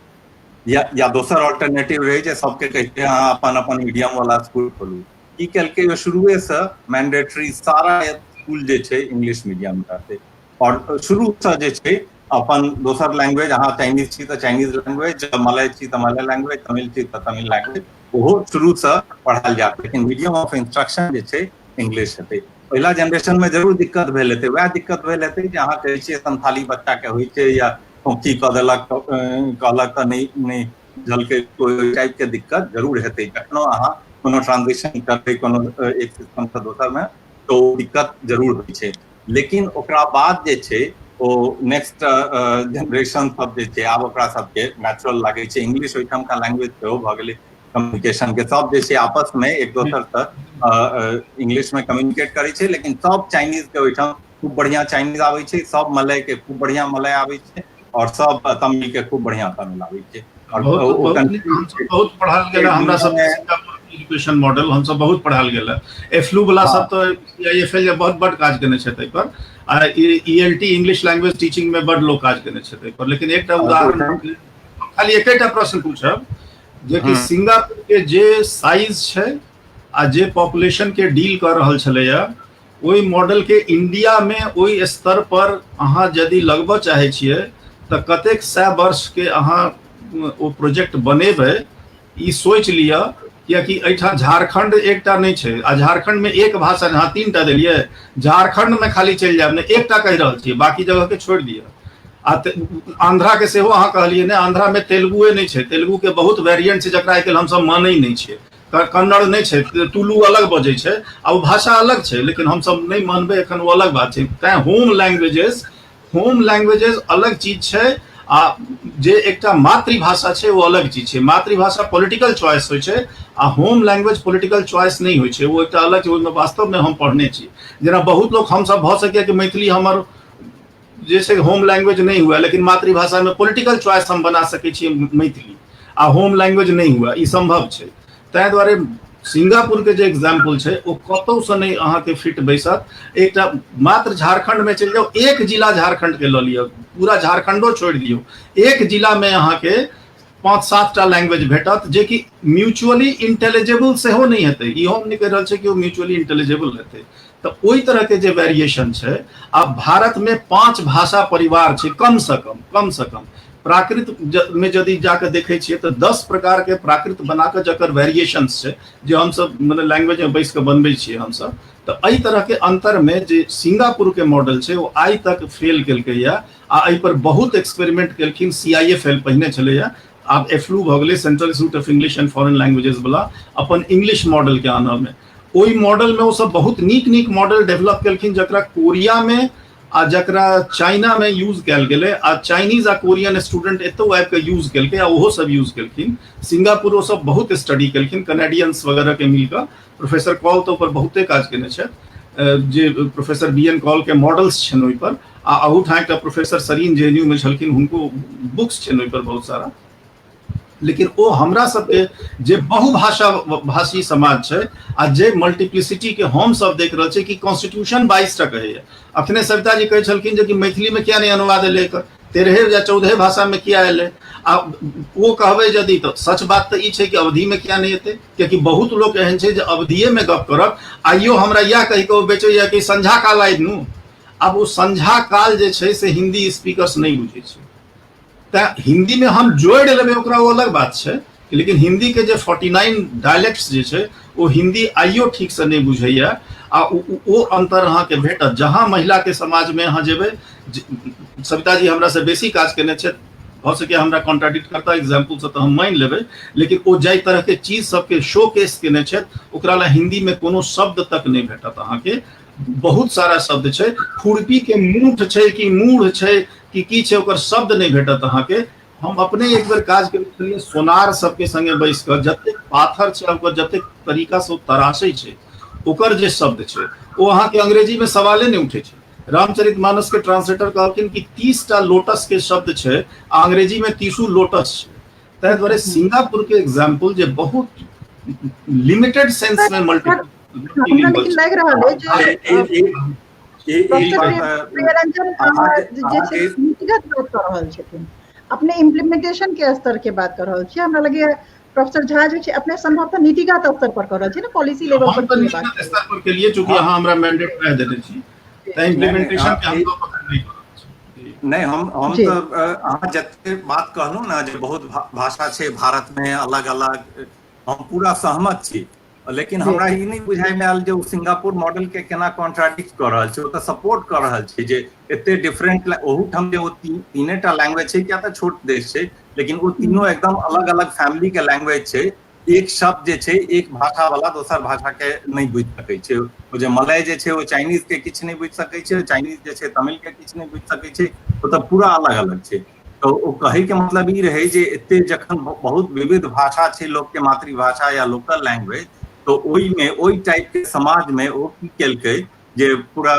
या दोसर ऑल्टरनेटिव रहै जे सबके कहिते अहाँ अपन अपन मीडियम वाला स्कूल खोलू। की केलकै ओ? शुरुएसँ मैंडेटरी सारा स्कूल जे छै इंग्लिश मीडियम रहतै और शुरूसँ जे छै अपन दोसर लैंग्वेज, अहाँ चाइनीज छी तऽ चाइनीज लैंग्वेज, मलय छी तऽ मलय लैंग्वेज, तमिल छी तऽ तमिल लैंग्वेज। ओहो शुरूसँ पढ़ायल जायत, लेकिन मीडियम ऑफ इंस्ट्रक्शन जे छै इंग्लिश हेतै। पहिला जेनरेशन मे जरूर दिक्कत भेल हेतै, वएह दिक्कत भेल हेतै जे अहाँ कहै छियै संथाली बच्चा के होइ छै या खोखी कऽ देलक, कहलक तऽ नहि नहि बुझलकै, कोइ टाइप के दिक्कत जरूर हेतै जखनो अहाँ कोनो ट्रांजिशन करबै कोनो एक सिस्टम से दोसर मे, तऽ ओ दिक्कत जरूर होइ छै। लेकिन ओकरा बाद जे छै ओ नेक्स्ट जेनरेशन सब जे छै आब ओकरा सबके नेचुरल लागै छै इंग्लिश, ओहिठामका लैंग्वेज सेहो भऽ गेलै कम्युनिकेशन के, सब जे छै आपस मे एक दोसर से इंग्लिश में कम्युनिकेट करै छै। लेकिन सब चाइनीज के ओहिठाम खूब बढ़िया चाइनीज आबै छै, सब मलय के खूब बढ़िया मलय आबै छै, और सब तमिल के खूब बढ़िया तमिल आबै छै। और बहुत पढ़ाल गेल हमरा सब सिंगापुर एजुकेशन मॉडल, हम सब बहुत पढ़ाल गेल। एफ्लू वाला सब तो सीआईएफएल जे बहुत बड़ काज केने छै ताहि पर, आ ईएलटी इंग्लिश लैंग्वेज टीचिंग में बड़ लोग काज केने छै ताहि पर। लेकिन एकटा उदाहरण खाली एकेटा प्रश्न पूछब जे कि सिंगापुर के जे साइज छै आ जे पॉपुलेशन के डील कर रहल छलैया, ओहि मॉडल के इंडिया में ओहि स्तर पर अहाँ यदि लगबऽ चाहै छियै तऽ कतेक सए वर्ष के अहाँ ओ प्रोजेक्ट बनेबै ई सोचि लिअ। कियाकि एहिठाम झारखंड एकटा नहि छै, आ झारखंड में एक भाषा अहाँ तीन टा देलियै, झारखंड में खाली चलि जायब नहि, एकटा कहि रहल छियै, बाकी जगह के छोड़ि दिअ। आ आंध्रा के सेहो अहाँ कहलियै ने, आंध्रा में तेलुगुए नहि छै, तेलुगु के बहुत वेरिएंट छै जकरा आइ काल्हि हमसब मानै नहि छियै। कन्नड़ नहि छै, तुलु अलग बजै छै आ ओ भाषा अलग छै, लेकिन हमसब नहि मानबै एखन, ओ अलग बात छै। तैं होम लैंग्वेजेस अलग चीज छै, आ जे एकटा मातृभाषा छै ओ अलग चीज छै। मातृभाषा पॉलिटिकल चॉइस होइ छै आ होम लैंग्वेज पॉलिटिकल चॉइस नहि होइ छै, ओ एकटा अलग। ओहिमे वास्तवमे हम पढ़ने छी, जेना बहुत लोक हमसब भऽ सकैए कि मैथिली हमर जे छै होम लैंग्वेज नहि हुए, लेकिन मातृभाषामे पॉलिटिकल चॉइस हम बना सकै छी मैथिली, आ होम लैंग्वेज नहि हुए, ई सम्भव छै। ताहि दुआरे सिंगापुरके जे एग्जाम्पल छै ओ कतहुसँ नहि अहाँके फिट बैसत। एकटा मात्र झारखंडमे चलि जाउ, एक जिला झारखंडके लऽ लिअ, पूरा झारखंडो छोड़ि दियौ, एक जिलामे अहाँके 5-7 टा लैंग्वेज भेटत जेकि म्यूचुअली इंटेलिजेबल सेहो नहि हेतै। इहो हम नहि कहि रहल छियै कि ओ म्यूचुअली इंटेलिजेबल हेतै। तऽ ओहि तरहके जे वेरिएशन छै, आब भारतमे 5 भाषा परिवार छै कम से कम, कम से कम प्राकृत में यदि जाके देखै छियै तऽ 10 प्रकार के प्राकृत बनाके जकर वेरिएशंस छै जे हमसब मतलब लैंग्वेज में बैस के बनबै छियै हमसब, तऽ एहि तरह के अंतर में जे सिंगापुर के मॉडल छै ओ आइ तक फेल केलकैया। आ एहि पर बहुत एक्सपेरिमेंट केलखिन, सीआईएफएल पहिने छलैया, आब एफ्लू भऽ गेलै, central institute of English and foreign languages वाला अपन इंग्लिश मॉडल के आनऽ में, ओहि मॉडल में ओ सब बहुत नीक नीक मॉडल डेवलप केलखिन जकरा कोरिया में आ जकरा चाइना में यूज कयल गेलै, आ चाइनीज आ कोरियन स्टूडेंट एतौ आबि कऽ यूज केलकै आ ओहो सब यूज केलखिन। सिंगापुर ओ सब बहुत स्टडी केलखिन, कनेडियंस वगैरह के मिलकऽ, प्रोफेसर कॉल तऽ ओकर बहुते काज केने छथि, जे प्रोफेसर बी एन कॉल के मॉडल्स छनि ओहिपर, आ अहूठाम एकटा प्रोफेसर सरीन जे एन यू मे छलखिन हुनको बुक्स छनि ओहिपर बहुत सारा। लेकिन ओ हमरा सबके जे बहुभाषा भाषी समाज छै आ जे मल्टीप्लिसिटी के हम सब देख रहल छियै कि कॉन्स्टिट्यूशन 22 टा कहैया। अखने सविता जी कहै छलखिन जे कि मैथिली में किया नहि अनुवाद एलै, एकर 13 या 14 भाषा में किया एलै। आ ओ कहबै यदि तऽ सच बात तऽ ई छै कि अवधि में किया नहि एतै, कियाकि बहुत लोक एहन छै जे अवधिये में गप करत। आइयो हमरा इएह कहि कऽ ओ बेचैया कि संझा काल आबि नू, आब ओ संझा काल जे छै से हिंदी स्पीकर्स नहि बुझै छै, तैं हिंदी में हम जोड़ि लेबै ओकरा ओ अलग बात छै, लेकिन हिंदी के जे 49 डायलेक्ट्स जे छै ओ हिंदी आइयो ठीक से नहि बुझैया। आ ओ अंतर अहाँके भेटत जहाँ महिला के समाज में अहाँ जेबै। सविता जी हमरा से बेसी काज केने छथि, भऽ सकैए हमरा कॉन्ट्राडिक्ट करता एग्जाम्पल से तऽ हम मानि लेबै, लेकिन ओ जाहि तरह के चीज सबके शो केस केने छथि ओकरा लए हिंदी में कोनो शब्द तक नहि भेटत अहाँके। बहुत सारा शब्द छै, खुरपी के मूठ छै कि मूढ़ छै कि की छै, ओकर शब्द नहि भेटत अहाँके। हम अपने एक बेर काज केने छलियै सोनार सबके संगे बैस कऽ, जतेक पाथर छै ओकर जतेक तरीका से ओ तराशै छै ओकर जे शब्द छै ओ अहाँके अंग्रेजी में सवाले नहि उठै छै। रामचरित मानस के ट्रांसलेटर कहलखिन कि 30 टा लोटस के शब्द छै आ अंग्रेजी में 30 लोटस छै। ताहि दुआरे सिंगापुर के एग्जाम्पल जे बहुत लिमिटेड सेंस में हमरा लेकिन लागि रहल है जे प्रियरंजन जे छै नीतिगत बात कऽ रहल छथिन, अपने इम्प्लीमेंटेशन के स्तर के बात कऽ रहल छी। हमरा लगैया प्रोफेसर झा जे छै अपने संभवतः नीतिगत स्तर पर कऽ रहल छी ने, पॉलिसी लेवल पर की बात स्तर पर के लिए, चूंकि अहाँ हमरा मैंडेट कह देने छी त इम्प्लीमेंटेशन के हम पकड़ नहीं करब। नहीं, हम तऽ अहाँ जते बात कहलहुँ ने जे बहुत भाषा छै भारत में अलग अलग, हम पूरा सहमत छी, लेकिन हमरा ई नहि बुझाइमे आयल जे ओ सिंगापुर मॉडल के केना कॉन्ट्राडिक्ट कऽ रहल छै। ओ तऽ सपोर्ट कऽ रहल छै जे एते डिफरेंट ओहूठाम जे ओ तीनेटा लैंग्वेज छै, किया तऽ छोट देश छै, लेकिन ओ तीनों एकदम अलग अलग फैमिली के लैंग्वेज छै। एक शब्द जे छै एक भाषा वाला दोसर भाषा के नहि बुझि सकै छै। ओ जे मलय जे छै ओ चाइनीज के किछु नहि बुझि सकै छै, चाइनीज जे छै तमिल के किछु नहि बुझि सकै छै, ओ तऽ पूरा अलग अलग छै। तऽ ओ कहैके मतलब ई रहै जे एते जखन बहुत विविध भाषा छै लोकके मातृभाषा या लोकल लैंग्वेज, तऽ ओहिमे ओहि टाइपके समाजमे ओ की केलकै जे पूरा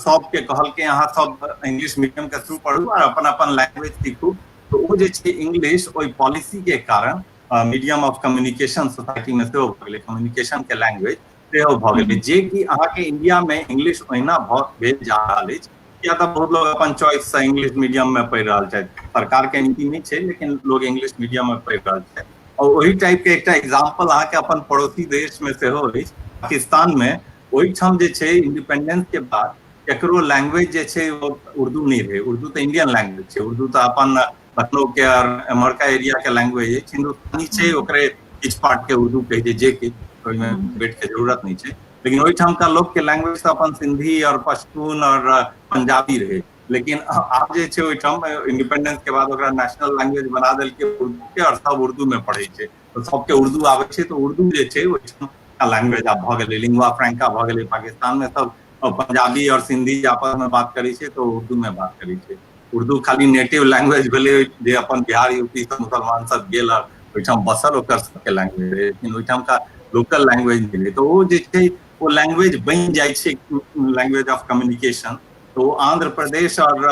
सबके कहलकै अहाँ सब इंग्लिश मीडियमके थ्रू पढ़ू आ अपन अपन लैंग्वेज सीखू। तऽ ओ जे छै इंग्लिश ओहि पॉलिसीके कारण मीडियम ऑफ कम्युनिकेशन सोसाइटीमे सेहो भऽ गेलै, कम्युनिकेशनके लैंग्वेज सेहो भऽ गेलै, जे कि अहाँके इंडियामे इंग्लिश ओहिना भऽ भेल जा रहल अछि, किया तऽ बहुत लोग अपन चॉइस से इंग्लिश मीडियम में पढ़ि रहल छथि। सरकार के नीति नहि छै, लेकिन लोग इंग्लिश मीडियम में पढ़ि रहल छथि। और ओही टाइप के एकटा एग्जाम्पल अहाँके अपन पड़ोसी देश में सेहो अछि, पाकिस्तान में। ओहिठाम जे छै इंडिपेंडेंस के बाद केकरो लैंग्वेज जे छै ओ उर्दू नहि रहै। उर्दू तऽ इंडियन लैंग्वेज छै, उर्दू तऽ अपन लखनऊ के और एम्हरका एरिया के लैंग्वेज अछि, हिंदुस्तानी छै, ओकरे किछु पार्ट के उर्दू कहै छै, जे कि ओहिमे डिबेट के जरूरत नहि छै। लेकिन ओहिठामका लोक के लैंग्वेज तऽ अपन सिंधी और पश्तून और पंजाबी रहै, लेकिन आब जे छै ओहिठाम इंडिपेंडेंस के बाद ओकरा नेशनल लैंग्वेज बना देलकै उर्दू के, और सब उर्दू में पढ़ै छै, तऽ सबके उर्दू आबै छै। तऽ उर्दू जे छै ओहिठाम लैंग्वेज आब भऽ गेलै, लिंगुआ फ्रैंका भऽ गेलै। पाकिस्तान में सब पंजाबी और सिंधी आपस में बात करै छै तऽ उर्दू में बात करै छै। उर्दू खाली नेटिव लैंग्वेज भेलै जे अपन बिहार यूपी से मुसलमान सब गेल और ओहिठाम बसल, ओकर सबके लैंग्वेज रहै, लेकिन ओहिठामका लोकल लैंग्वेज नहि रहै। तऽ ओ जे छै ओ लैंग्वेज बनि जाइ छै लैंग्वेज ऑफ कम्युनिकेशन। तऽ ओ आंध्र प्रदेश और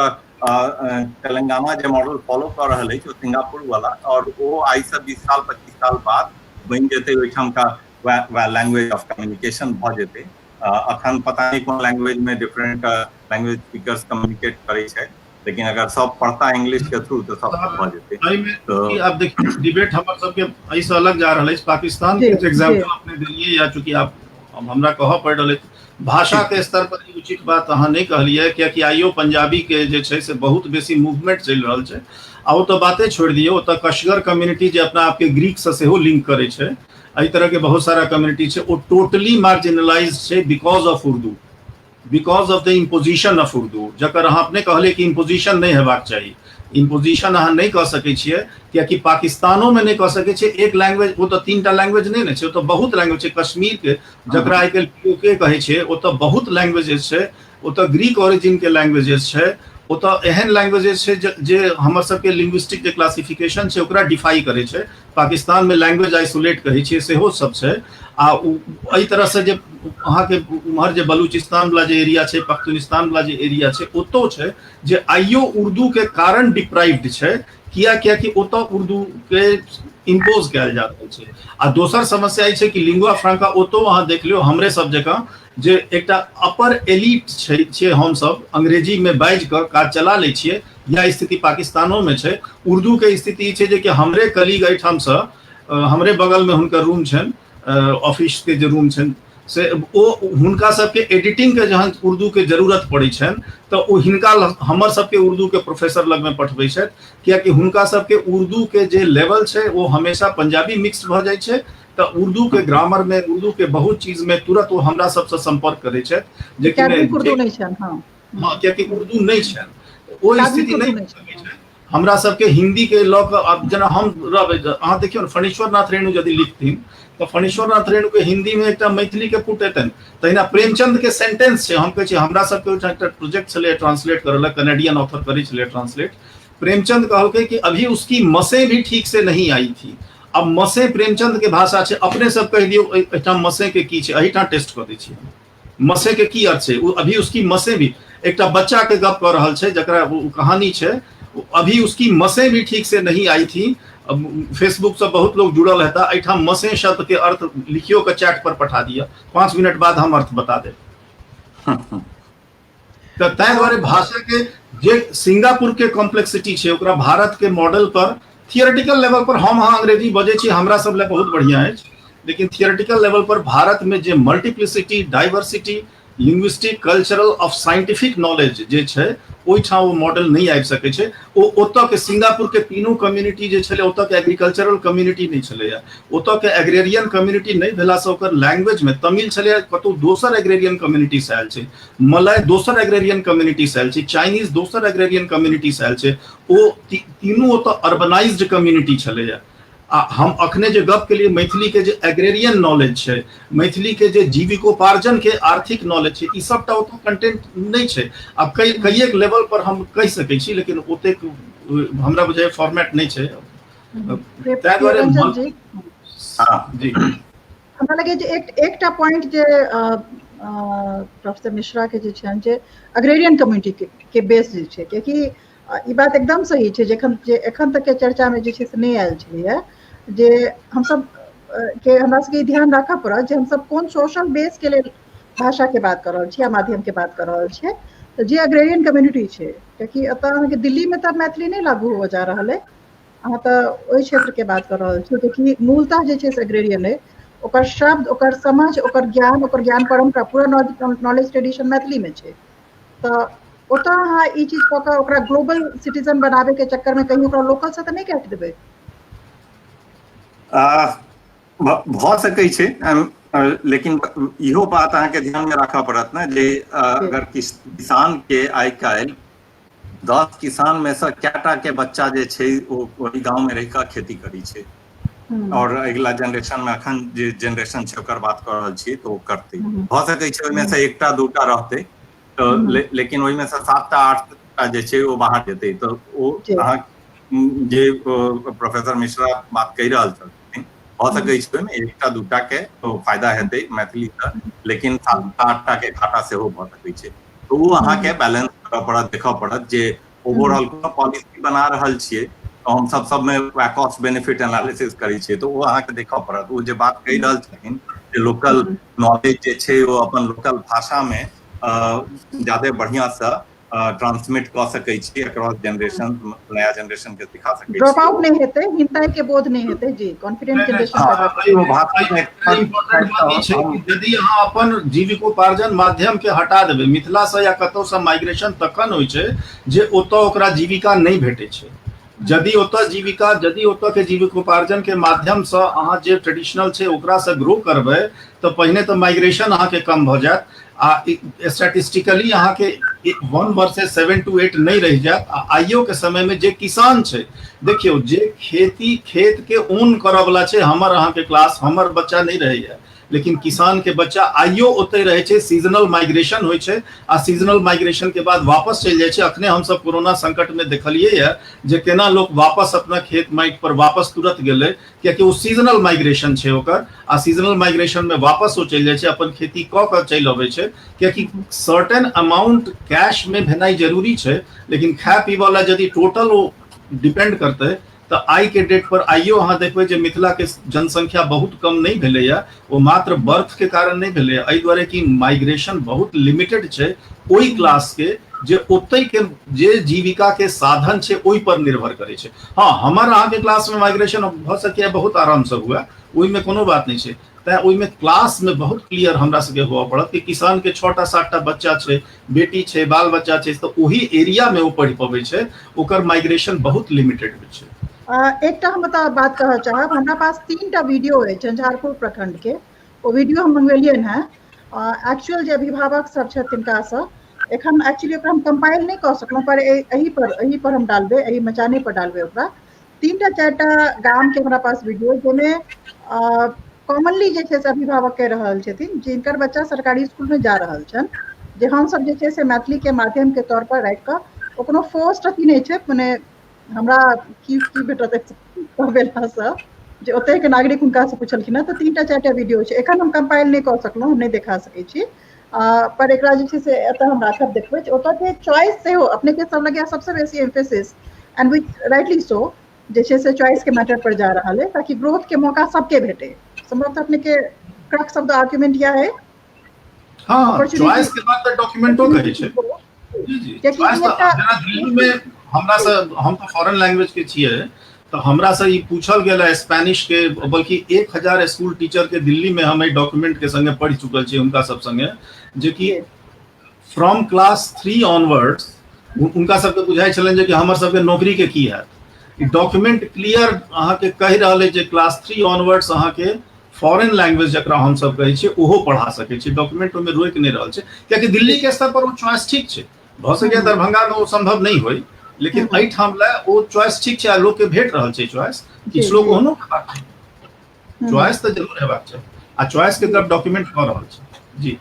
तेलंगाना जे मॉडल फॉलो कऽ रहल अछि ओ सिंगापुर वाला, और ओ आइ से 20 साल 25 साल बाद बनि जेतै ओहिठामका वएह लैंग्वेज ऑफ कम्युनिकेशन भऽ जेतै। अखन पता नहि कोन लैंग्वेज में डिफरेंट लैंग्वेज स्पीकर्स कम्युनिकेट करै छै, लेकिन अगर सब पढ़ता इंग्लिश के थ्रू तऽ सब भऽ जेतै। एहिमे आब देखियौ डिबेट हमर सबके एहिसँ अलग जा रहल अछि। पाकिस्तान के एग्जाम्पल अपने देलियै, या चूंकि आप हमरा कहऽ पड़ि रहल अछि भाषा के स्तर पर ई उचित बात अहाँ नहि कहलियै, कियाकि आइयो पंजाबी के जे छै से बहुत बेसी मूवमेंट चलि रहल छै। आ ओ तऽ बाते छोड़ि दियौ, ओतऽ कश्गर कम्युनिटी जे अपना आपके ग्रीक से सेहो लिंक करै छै, एहि तरह के बहुत सारा कम्युनिटी छै, ओ टोटली मार्जिनलाइज छै because of Urdu, because of the imposition of Urdu. जकर अहाँ अपने कहलियै कि इम्पोजिशन नहि हेबाक चाही, इम्पोजिशन अहाँ नहि कऽ सकै छियै, कियाकि पाकिस्तानोमे नहि कऽ सकै छियै एक लैंग्वेज। ओ तऽ 3टा लैंग्वेज नहि ने छै, ओ तऽ बहुत लैंग्वेज छै। कश्मीरके जकरा आइ काल्हि पीओके कहै छै, ओतऽ बहुत लैंग्वेजेस छै, ओतऽ ग्रीक ओरिजिनके लैंग्वेजेस छै, ओतऽ एहन लैंग्वेजेस छै जे हमर सबके लिंग्विस्टिक जे क्लासिफिकेशन छै ओकरा डिफाई करै छै। पाकिस्तानमे लैंग्वेज आइसोलेट कहै छियै सेहो सब छै। आ एहि तरहसँ जे अहाँके उम्हर जे बलूचिस्तान वाला जे एरिया छै, पख्तूनिस्तान वाला जे एरिया छै, ओतौ छै जे आइयो उर्दू के कारण डिप्राइव्ड छै। किया? कियाकि ओतऽ उर्दू के इम्पोज कयल जा रहल छै। आ दोसर समस्या ई छै कि लिंगुआ फ्रांका ओतौ अहाँ देख लियौ, हमरे सब जकाँ जे एकटा अपर एलिट छै छियै हमसभ, अंग्रेजीमे बाजि कऽ काज चला लै छियै। यह स्थिति पाकिस्तानोमे छै। उर्दूके स्थिति ई छै जे कि हमरे कलीग एहिठामसँ, हमरे बगलमे हुनकर रूम छनि, ऑफिसके जे रूम छनि से ओ हुनका सबके एडिटिंगके जहन उर्दूके जरूरत पड़ै छनि तऽ ओ हिनका हमर सबके उर्दूके प्रोफेसर लगमे पठबै छथि, कियाकि हुनका सबके उर्दूके जे लेवल छै ओ हमेशा पंजाबी मिक्स भऽ जाइ छै। तऽ उर्दू के ग्रामर में, उर्दू के बहुत चीज में तुरंत ओ हमरा सबसँ संपर्क करै छथि जे कि उर्दू नहि छनि। हाँ हाँ, कियाकि उर्दू नहि छनि, ओ स्थिति नहि छै। हमरा सबके हिंदी के लऽ कऽ आब जेना हम रहबै, अहाँ देखियौ ने, फणीश्वर नाथ रेणु यदि लिखथिन तऽ फणीश्वर नाथ रेणु के हिंदी में एकटा मैथिली के पुट एतनि। तहिना प्रेमचंद के सेंटेंस छै, हम कहै छी हमरा सबके ओहिठाम एकटा प्रोजेक्ट छलै ट्रांसलेट करऽ लए, कनेडियन ऑथर करै छलै ट्रांसलेट। प्रेमचंद कहलकै कि अभी उसकी मसे भी ठीक से नहीं आई थी। अब मसे प्रेमचंद के भाषा छै, अपने सब कहि दियौ एहिठाम मसे के की छै, एहिठाम टेस्ट कऽ दै छियै मसे के की अर्थ छै। अभी उसकी मसे भी, एकटा बच्चा के गप कऽ रहल छै जकरा ओ कहानी छै, अभी उसकी मसे भी ठीक से नहीं आई थी। फेसबुक से बहुत लोग जुड़ल हेता, एहिठाम मसे शब्द के अर्थ लिखियो के चैट पर पठा दिअ, 5 मिनट बाद हम अर्थ बता देब। तऽ ताहि दुआरे भाषा के जे सिंगापुर के कॉम्प्लेक्सिटी छै ओकरा भारत के मॉडल पर थियोरेटिकल लेवल पर हम अहाँ अंग्रेजी बजै छी, हमरा सब लए बहुत बढ़िया अछि, लेकिन थियोरेटिकल लेवल पर भारत में जे multiplicity, diversity, Linguistic cultural of scientific knowledge जे छै ओहिठाम ओ मॉडल नहि आबि सकै छै। ओ ओतऽ के सिंगापुर के तीनू कम्युनिटी जे छलै ओतऽ के एग्रीकल्चरल कम्युनिटी नहि छलैया, ओतऽ के एग्रेरियन कम्युनिटी नहि भेलासँ ओकर लैंग्वेज मे तमिल छलैया कतौ दोसर एग्रेरियन कम्युनिटी से आयल छै, मलय दोसर एग्रेरियन कम्युनिटी से आयल छै, चाइनीज दोसर एग्रेरियन कम्युनिटी से आयल छै, ओ तीनू ओतऽ अर्बनाइज्ड कम्युनिटी छलैया। आ हम अखने जे गप केलियै मैथिली के जे एग्रेरियन नॉलेज छै, मैथिली के जे जीविकोपार्जन के आर्थिक नॉलेज छै, ई सबटा ओतऽ कंटेंट नहि छै। आब कईएक लेवल पर हम कहि सकै छी, लेकिन ओतेक हमरा बुझाइए फॉर्मेट नहि छै। ताहि दुआरे जी हमरा लगैए जे एकटा पॉइंट जे प्रोफेसर मिश्रा के जे छनि जे अग्रेरियन कम्युनिटी के बेस जे छै, कियाकि ई बात एकदम सही छै जे एखन तक के चर्चा में जे छै से नहि आयल छलैया, जे हमसब के हमरा सबके ध्यान राखऽ पड़त जे हमसब कोन सोशल बेस के लेल भाषा के बात कऽ रहल छी या माध्यम के बात कऽ रहल छियै। तऽ जे अग्रेरियन कम्युनिटी छै, कियाकि एतऽ अहाँके दिल्ली में तऽ मैथिली नहि लागू हुअ जा रहल अइ, अहाँ तऽ ओहि क्षेत्र के बात कऽ रहल छी जेकि मूलतः जे छै से अग्रेरियन अइ, ओकर शब्द, ओकर समझ, ओकर ज्ञान, ओकर ज्ञान परम्परा पूरा नॉलेज ट्रेडिशन मैथिली में छै। तऽ ओतऽ अहाँ ई चीज कऽ कऽ ओकरा ग्लोबल सिटीजन बनाबे के चक्कर में कहीं ओकरा लोकल से तऽ नहि काटि देबै? भऽ सकै छै, लेकिन इहो बात अहाँके ध्यान में राखऽ पड़त ने जे अगर किसान के आइ काल्हि 10 किसान में से कएटा के बच्चा जे छै ओ ओहि गाँव में रहि कऽ खेती करै छै, और अगिला जनरेशन में अखन जे जनरेशन छै ओकर बात कऽ रहल छी तऽ ओ करतै। भऽ सकै छै ओहिमे से एकटा दूटा रहतै तऽ, लेकिन ओहिमे से 7टा 8टा जे छै ओ बाहर जेतै। तऽ ओ अहाँ जे प्रोफेसर मिश्रा बात कहि रहल छलखिन, भऽ सकै छै ओहिमे एकटा दूटा के फायदा हेतै मैथिली से, लेकिन 7टा 8टा के घाटा सेहो भऽ सकै छै। तऽ ओ अहाँके बैलेंस करऽ पड़त, देखऽ पड़त जे ओवरऑल कोनो पॉलिसी बना रहल छियै तऽ हम सब सबमे वएह कॉस्ट बेनिफिट एनालिसिस करै छियै, तऽ ओ अहाँके देखऽ पड़त। ओ जे बात कहि रहल छथिन जे लोकल नॉलेज जे छै ओ अपन लोकल भाषामे ज्यादे बढ़िआँसँ ट्रांसमिट कऽ सकै छी अक्रॉस जनरेशन, नया जनरेशन के सिखा सकै छी। ड्रॉप आउट नहि हेतै, हिनताई के बोध नहि हेतै जी, कॉन्फिडेंट जनरेशन पैदा यदि अहाँ अपन जीविकोपार्जन माध्यम के हटा देबै मिथिला से या कतौ से, माइग्रेशन तखन होइ छै जे ओतऽ ओकरा जीविका नहि भेटै छै। यदि ओतऽ जीविका, यदि ओतऽ के जीविकोपार्जन के माध्यम से अहाँ जे ट्रेडिशनल छै ओकरा से ग्रो करबै तऽ पहिने तऽ माइग्रेशन अहाँके कम भऽ जायत, आ स्टैटिस्टिकली अहाँके 1 वर्सेस 7 to 8 नहि रहि जायत। आ आइयो के समय में जे किसान छै, देखियौ जे खेती खेत के ओन करऽ वाला छै, हमर अहाँके क्लास, हमर बच्चा नहि रहैया, लेकिन किसान के बच्चा आइयो ओतहि रहै छै। सीजनल माइग्रेशन होइ छै आ सीजनल माइग्रेशन के बाद वापस चलि जाइ छै। अखने हमसब कोरोना संकट में देखलियै या जे केना लोक वापस अपना खेत माटि पर वापस तुरंत गेलै, कियाकि ओ सीजनल माइग्रेशन छै ओकर, आ सीजनल माइग्रेशन में वापस ओ चलि जाइ छै, अपन खेती कऽ कऽ चलि अबै छै। कियाकि सर्टेन अमाउंट कैश में भेनाइ जरूरी छै, लेकिन खाय पीबऽ ला यदि टोटल ओ डिपेंड करतै तऽ आइ के डेट पर आइयो अहाँ देखबै जे मिथिला के जनसंख्या बहुत कम नहि भेलैया, ओ मात्र बर्थ के कारण नहि भेलैया, एहि दुआरे कि माइग्रेशन बहुत लिमिटेड छै ओहि क्लास के जे ओतै के जे जीविका के साधन छै ओहि पर निर्भर करै छै। हाँ, हमर अहाँके क्लास में माइग्रेशन भऽ सकैया बहुत आराम से हुए, ओहिमे कोनो बात नहि छै। तैं ओहिमे क्लास में बहुत क्लियर हमरा सबके हुअ पड़त कि किसान के 6टा 7टा बच्चा छै, बेटी छै, बाल बच्चा छै, तऽ ओही एरिया में ओ पढ़ि पबै छै, ओकर माइग्रेशन बहुत लिमिटेड होइ छै। एकटा हम एतऽ बात कहऽ चाहब, हमरा पास 3टा वीडियो अछि झंझारपुर प्रखंड के, ओ वीडियो हम मंगवेलियनि हेँ। एक्चुअल जे अभिभावक सब छथि तिनकासँ एखन एक्चुअली ओकरा हम कंपाइल नहि कऽ सकलहुँ, पर एहि पर हम डालबै, एहि मचाने पर डालबै ओकरा। 3टा 4टा गाम के हमरा पास वीडियो जाहिमे कॉमनली जे छै से अभिभावक कहि रहल छथिन जिनकर बच्चा सरकारी स्कूल में जा रहल छनि जे हमसब जे छै से मैथिली के माध्यम के तौर पर राखि कऽ ओ कोनो फोर्स्ड अथी नहि छै, मने हमरा की की भेटत कहबेलासँ जे ओतहि के नागरिक हुनकासँ पुछलखिन हँ। तऽ 3टा 4टा वीडियो छै, एखन हम कंपाइल नहि कऽ सकलहुँ, हम नहि देखा सकै छी, पर एकरा जे छै से एतऽ हम राखब देखबै। ओतऽ के चॉइस सेहो अपने के सब लगे सबसँ बेसी emphasis and with rightly so जे छै से चॉइस के मैटर पर जा रहल है, ताकि ग्रोथ के मौका सबके भेटे। संभवतः अपने के क्रक्स ऑफ the argument यह है। हाँ, चॉइस के बात तऽ डॉक्यूमेंटो कहै छै। जी जी, चॉइस तऽ जेना दिल्ली में हमरा से, हम तऽ फॉरेन लैंग्वेज के छियै, तऽ हमरा से ई पूछल गेल है स्पेनिश के, बल्कि 1000 स्कूल टीचर के दिल्ली में हम एहि डॉक्यूमेंट के संगे पढ़ि चुकल छी हुनका सब संगे, जे कि फ्रॉम क्लास 3 ऑनवर्ड्स हुनका सबके बुझाइ छलनि जे कि हमर सबके नौकरी के की हैत। ई डॉक्यूमेंट क्लियर अहाँके कहि रहल अछि जे क्लास 3 ऑनवर्ड्स अहाँके फॉरेन लैंग्वेज जकरा हमसब कहै छियै ओहो पढ़ा सकै छी। डॉक्यूमेंट ओहिमे रोकि नहि रहल छै, कियाकि दिल्ली के स्तर पर ओ चॉइस ठीक छै, भऽ सकैए दरभंगा में ओ संभव नहि होय, लेकिन एहिठाम लए ओ चॉइस ठीक छै आ लोक के भेट रहल छै चॉइस। किछु लोक ओहनो हेबाक चाही, चॉइस तऽ जरूर हेबाक चाही आ चॉइस के तरफ डॉक्यूमेंट कऽ रहल छै। जी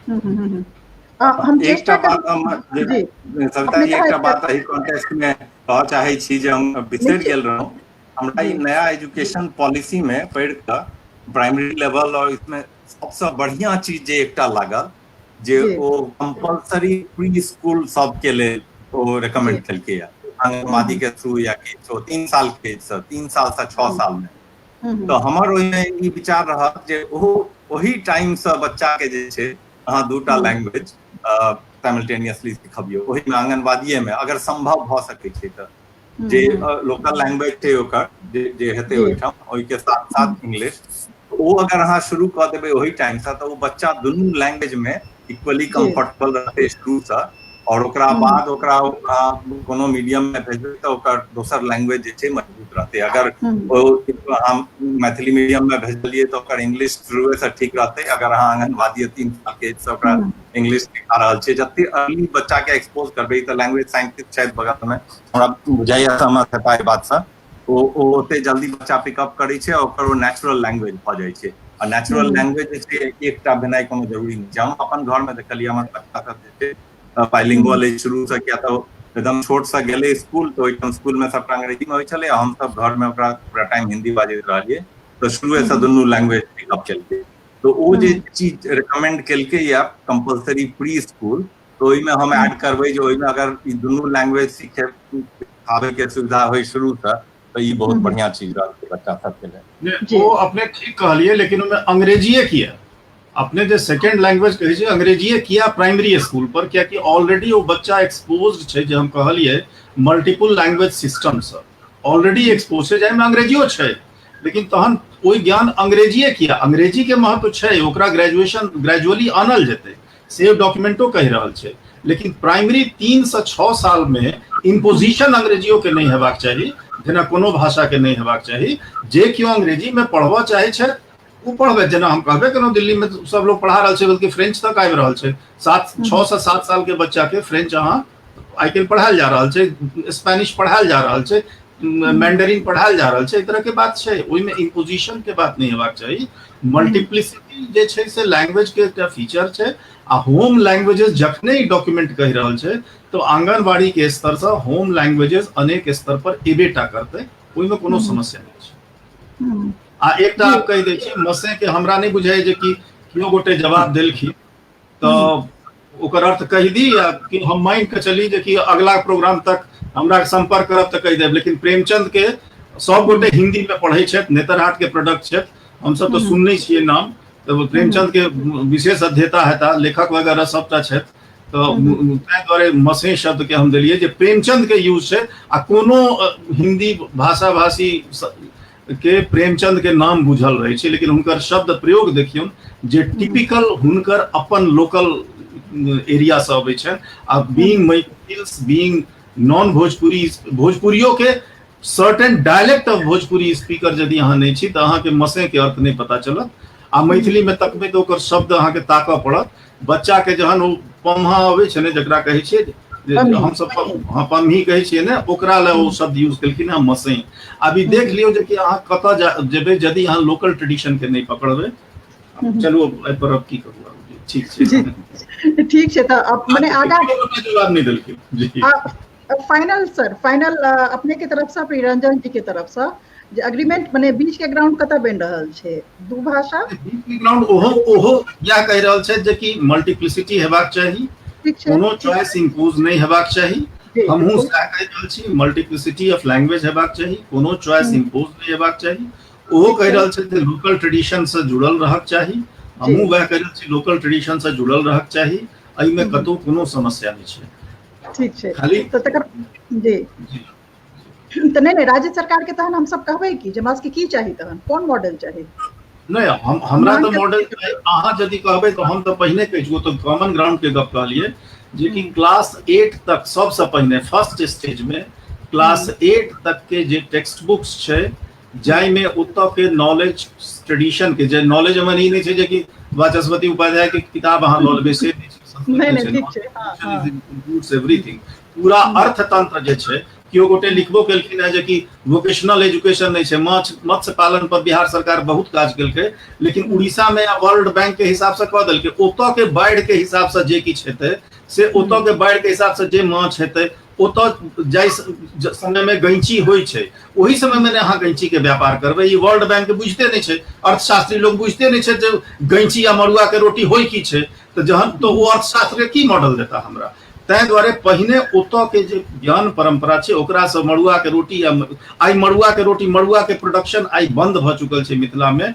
हम एकटा बात हम सविता जी, एकटा बात एहि कॉन्टेक्स्ट में कहऽ चाहै छी जे हम बिसरि गेल रहौं। हमरा ई नया एजुकेशन पॉलिसी में पढ़ि कऽ प्राइमरी लेवल और इसमें सबसँ बढ़िया चीज जे एकटा लागल जे ओ कंपलसरी प्री स्कूल सबके लेल ओ रिकमेंड केलकै आंगनबाड़ी के थ्रू या किछु 3 साल के एज से 3 साल से 6 साल में। तऽ हमर ओहिमे ई विचार रहत जे ओ ओही टाइम से बच्चा के जे छै अहाँ दूटा लैंग्वेज साइमल्टेनियसली सिखबियौ ओहिमे आंगनबाड़िए में, अगर संभव भऽ सकै छै तऽ जे लोकल लैंग्वेज छै ओकर जे जे हेतै ओहिठाम ओहिके साथ साथ इंग्लिश, ओ अगर अहाँ शुरू कऽ देबै ओहि टाइम से तऽ ओ बच्चा दुनू लैंग्वेज में इक्वली कंफर्टेबल रहतै शुरू से, और ओकरा बाद ओकरा कोनो मीडियम में भेजबै तऽ ओकर दोसर लैंग्वेज जे छै मजबूत रहतै। अगर ओ अहाँ मैथिली मीडियम में भेजलियै तऽ ओकर इंग्लिश शुरुए से ठीक रहतै। अगर अहाँ आंगनबाड़ी 3 साल के एज से ओकरा इंग्लिश सिखा रहल छियै, जते अर्ली बच्चा के एक्सपोज करबै, तऽ लैंग्वेज साइंटिस्ट छथि बगल में, हमरा बुझाइया सहमत हेता एहि बात से, ओ ओते जल्दी बच्चा पिकअप करै छै, ओकर ओ नेचुरल लैंग्वेज भऽ जाइ छै। आ नेचुरल लैंग्वेज जे छै एकटा भेनाइ कोनो जरूरी नहि छै। हम अपन घर में देखलियै हमर बच्चा सब जे छै बाइलिंगुअल अछि शुरू से, किया तऽ एकदम छोट से गेलै स्कूल तऽ ओहिठाम स्कूल में सबटा अंग्रेजी में होइ छलै, हमसब घर में ओकरा पूरा टाइम हिंदी बाजैत रहलियै, तऽ शुरुए से दुनू लैंग्वेज पिकअप केलकै। तऽ ओ जे चीज रिकमेंड केलकै या कंपलसरी प्री स्कूल, तऽ ओहिमे हम ऐड करबै जे ओहिमे अगर ई दुनू लैंग्वेज सीखे आबे के सुविधा होइ शुरू से तऽ ई बहुत बढ़िया चीज रहतै बच्चा सबके लेल। ओ अपने ठीक कहलियै, लेकिन ओहिमे अंग्रेजीए किया? अपने जे सेकेंड लैंग्वेज कहै छै अंग्रेजीए किया प्राइमरी स्कूल पर? कियाकि ऑलरेडी ओ बच्चा एक्सपोज छै, जे हम कहलियै मल्टीपल लैंग्वेज सिस्टम से ऑलरेडी एक्सपोज छै, जाहिमे अंग्रेजियो छै, लेकिन तहन ओहि ज्ञान अंग्रेजीए किया? अंग्रेजी के महत्व छै, ओकरा ग्रेजुएशन ग्रेजुअली आनल जेतै, से डॉक्यूमेंटो कहि रहल छै, लेकिन प्राइमरी 3 से 6 साल में इम्पोजिशन अंग्रेजियो के नहीं हेबाक चाही, जेना कोनो भाषा के नहीं हेबाक चाही। जे केओ अंग्रेजी में पढ़बऽ चाहे छै ओ पढ़बै, जेना हम कहबे केलहुँ दिल्ली में सब लोग पढ़ा रहल छै, बल्कि फ्रेंच तक आबि रहल छै। 6 से 7 साल के बच्चा के फ्रेंच अहाँ आइ काल्हि पढ़ायल जा रहल छै, स्पेनिश पढ़ायल जा रहल छै, मैंडरिन पढ़ायल जा रहल छै, एहि तरह के बात छै। ओहिमे इम्पोजिशन के बात नहि हेबाक चाही। मल्टीप्लिसिटी जे छै से लैंग्वेज के एकटा फीचर छै, आ होम लैंग्वेजेस जखने ई डॉक्यूमेंट कहि रहल छै तऽ आंगनबाड़ी के स्तर से होम लैंग्वेजेस अनेक स्तर पर एबेटा करतै, ओहिमे कोनो समस्या नहि छै। आ एकटा आप कहि दै छी मसे के हमरा नहि बुझाइ जे कि केओ गोटे जवाब देलखिन तऽ ओकर अर्थ कहि दी, या कि हम मानि कऽ चली जे कि अगला प्रोग्राम तक हमरा संपर्क करब तऽ कहि देब। लेकिन प्रेमचंद के सब गोटे हिंदी में पढ़ै छथि, नेतरहाट के प्रोडक्ट छथि, हमसब तऽ सुनने छियै नाम, तऽ प्रेमचंद के विशेष अध्येता हेता, लेखक वगैरह सबटा छथि, तऽ ताहि दुआरे मसे शब्द के हम देलियै जे प्रेमचंद के यूज छै, आ कोनो हिंदी भाषा भाषी के प्रेमचंद के नाम बुझल रहै छै, लेकिन हुनकर शब्द प्रयोग देखियौ जे टिपिकल हुनकर अपन लोकल एरिया से अबै छनि, आ being Maithils, being non Bhojpuri, भोजपुरियो के certain dialect of Bhojpuri speaker यदि अहाँ नहि छी तऽ अहाँके मसे के अर्थ नहि पता चलत, आ मैथिली में तकबै तऽ ओकर शब्द अहाँके ताकऽ पड़त। बच्चा के जहन ओ पम्हा अबै छै ने, जकरा कहै छियै हमसब हँ पम्ही कहै छियै ने, ओकरा लए ओ शब्द यूज केलखिन हँ मसे। अभी देख लियौ जे कि अहाँ कतऽ जेबै यदि अहाँ लोकल ट्रेडिशन के नहि पकड़बै। चलू एहि पर अब की कहू, ठीक छै ठीक छै। तऽ अब मने आगाँ जवाब नहि देलखिन जी। फाइनल सर, फाइनल अपने के तरफ से, प्रियरंजन जी के तरफ से जे अग्रीमेंट मने बीच के ग्राउंड कतऽ बनि रहल छै? दू भाषा बीच के ग्राउंड ओहो ओहो इएह कहि रहल छै जे कि मल्टीप्लिसिटी हेबाक चाही, कोनो चॉइस इम्पोज नहि हेबाक चाही। हमहूँ सएह कहि रहल छी, मल्टीप्लिसिटी ऑफ लैंग्वेज हेबाक चाही, कोनो चॉइस इम्पोज नहि हेबाक चाही। ओहो कहि रहल छै जे लोकल ट्रेडिशन से जुड़ल रहक चाही, हमहूँ वएह कहि रहल छी, लोकल ट्रेडिशन से जुड़ल रहक चाही, एहिमे कतहु कोनो समस्या नहि छै। ठीक छै, खाली तऽ तकर जी तऽ नहि नहि, राज्य सरकार के तहन हमसब कहबै कि जे हमरा सबके की चाही, तहन कोन मॉडल चाही? नहि, हम हमरा तऽ मॉडल अहाँ यदि कहबै तऽ हम तऽ पहिने कहै छी, ओ तऽ कॉमन ग्राउंड के गप कहलियै जे कि क्लास 8 तक सबसँ पहिने फर्स्ट स्टेज में क्लास 8 तक के जे टेक्स्ट बुक्स छै जाहिमे ओतऽ के नॉलेज ट्रेडिशन के जे नॉलेज मने ई नहि छै जे कि वाचस्पति उपाध्याय के किताब अहाँ लऽ लेबै से नहि छै, एवरीथिंग पूरा अर्थतंत्र जे छै। केओ गोटे लिखबो केलखिन हेँ जे कि वोकेशनल एजुकेशन नहि छै, माछ मत्स्य पालन पर बिहार सरकार बहुत काज केलकै, लेकिन उड़ीसा में वर्ल्ड बैंक के हिसाब से कऽ देलकै, ओतऽ के बाढ़ि के हिसाब से जे किछु हेतै से ओतऽ के बाढ़ि के हिसाब से जे माछ हेतै, ओतऽ जाहि समय में गैंची होइ छै ओहि समय में अहाँ गैंची के व्यापार करबै। ई वर्ल्ड बैंक बुझते नहि छै, अर्थशास्त्री लोग बुझते नहि छै जे गैंची आ मड़ुआ के रोटी होइ की छै, तऽ जहन तऽ ओ अर्थशास्त्र के की मॉडल देता हमरा? ताहि दुआरे पहिने ओतऽ के जे ज्ञान परंपरा छै ओकरासँ मड़ुआ के रोटी, आइ मड़ुआ के रोटी, मड़ुआ के प्रोडक्शन आइ बंद भऽ चुकल छै मिथिला में,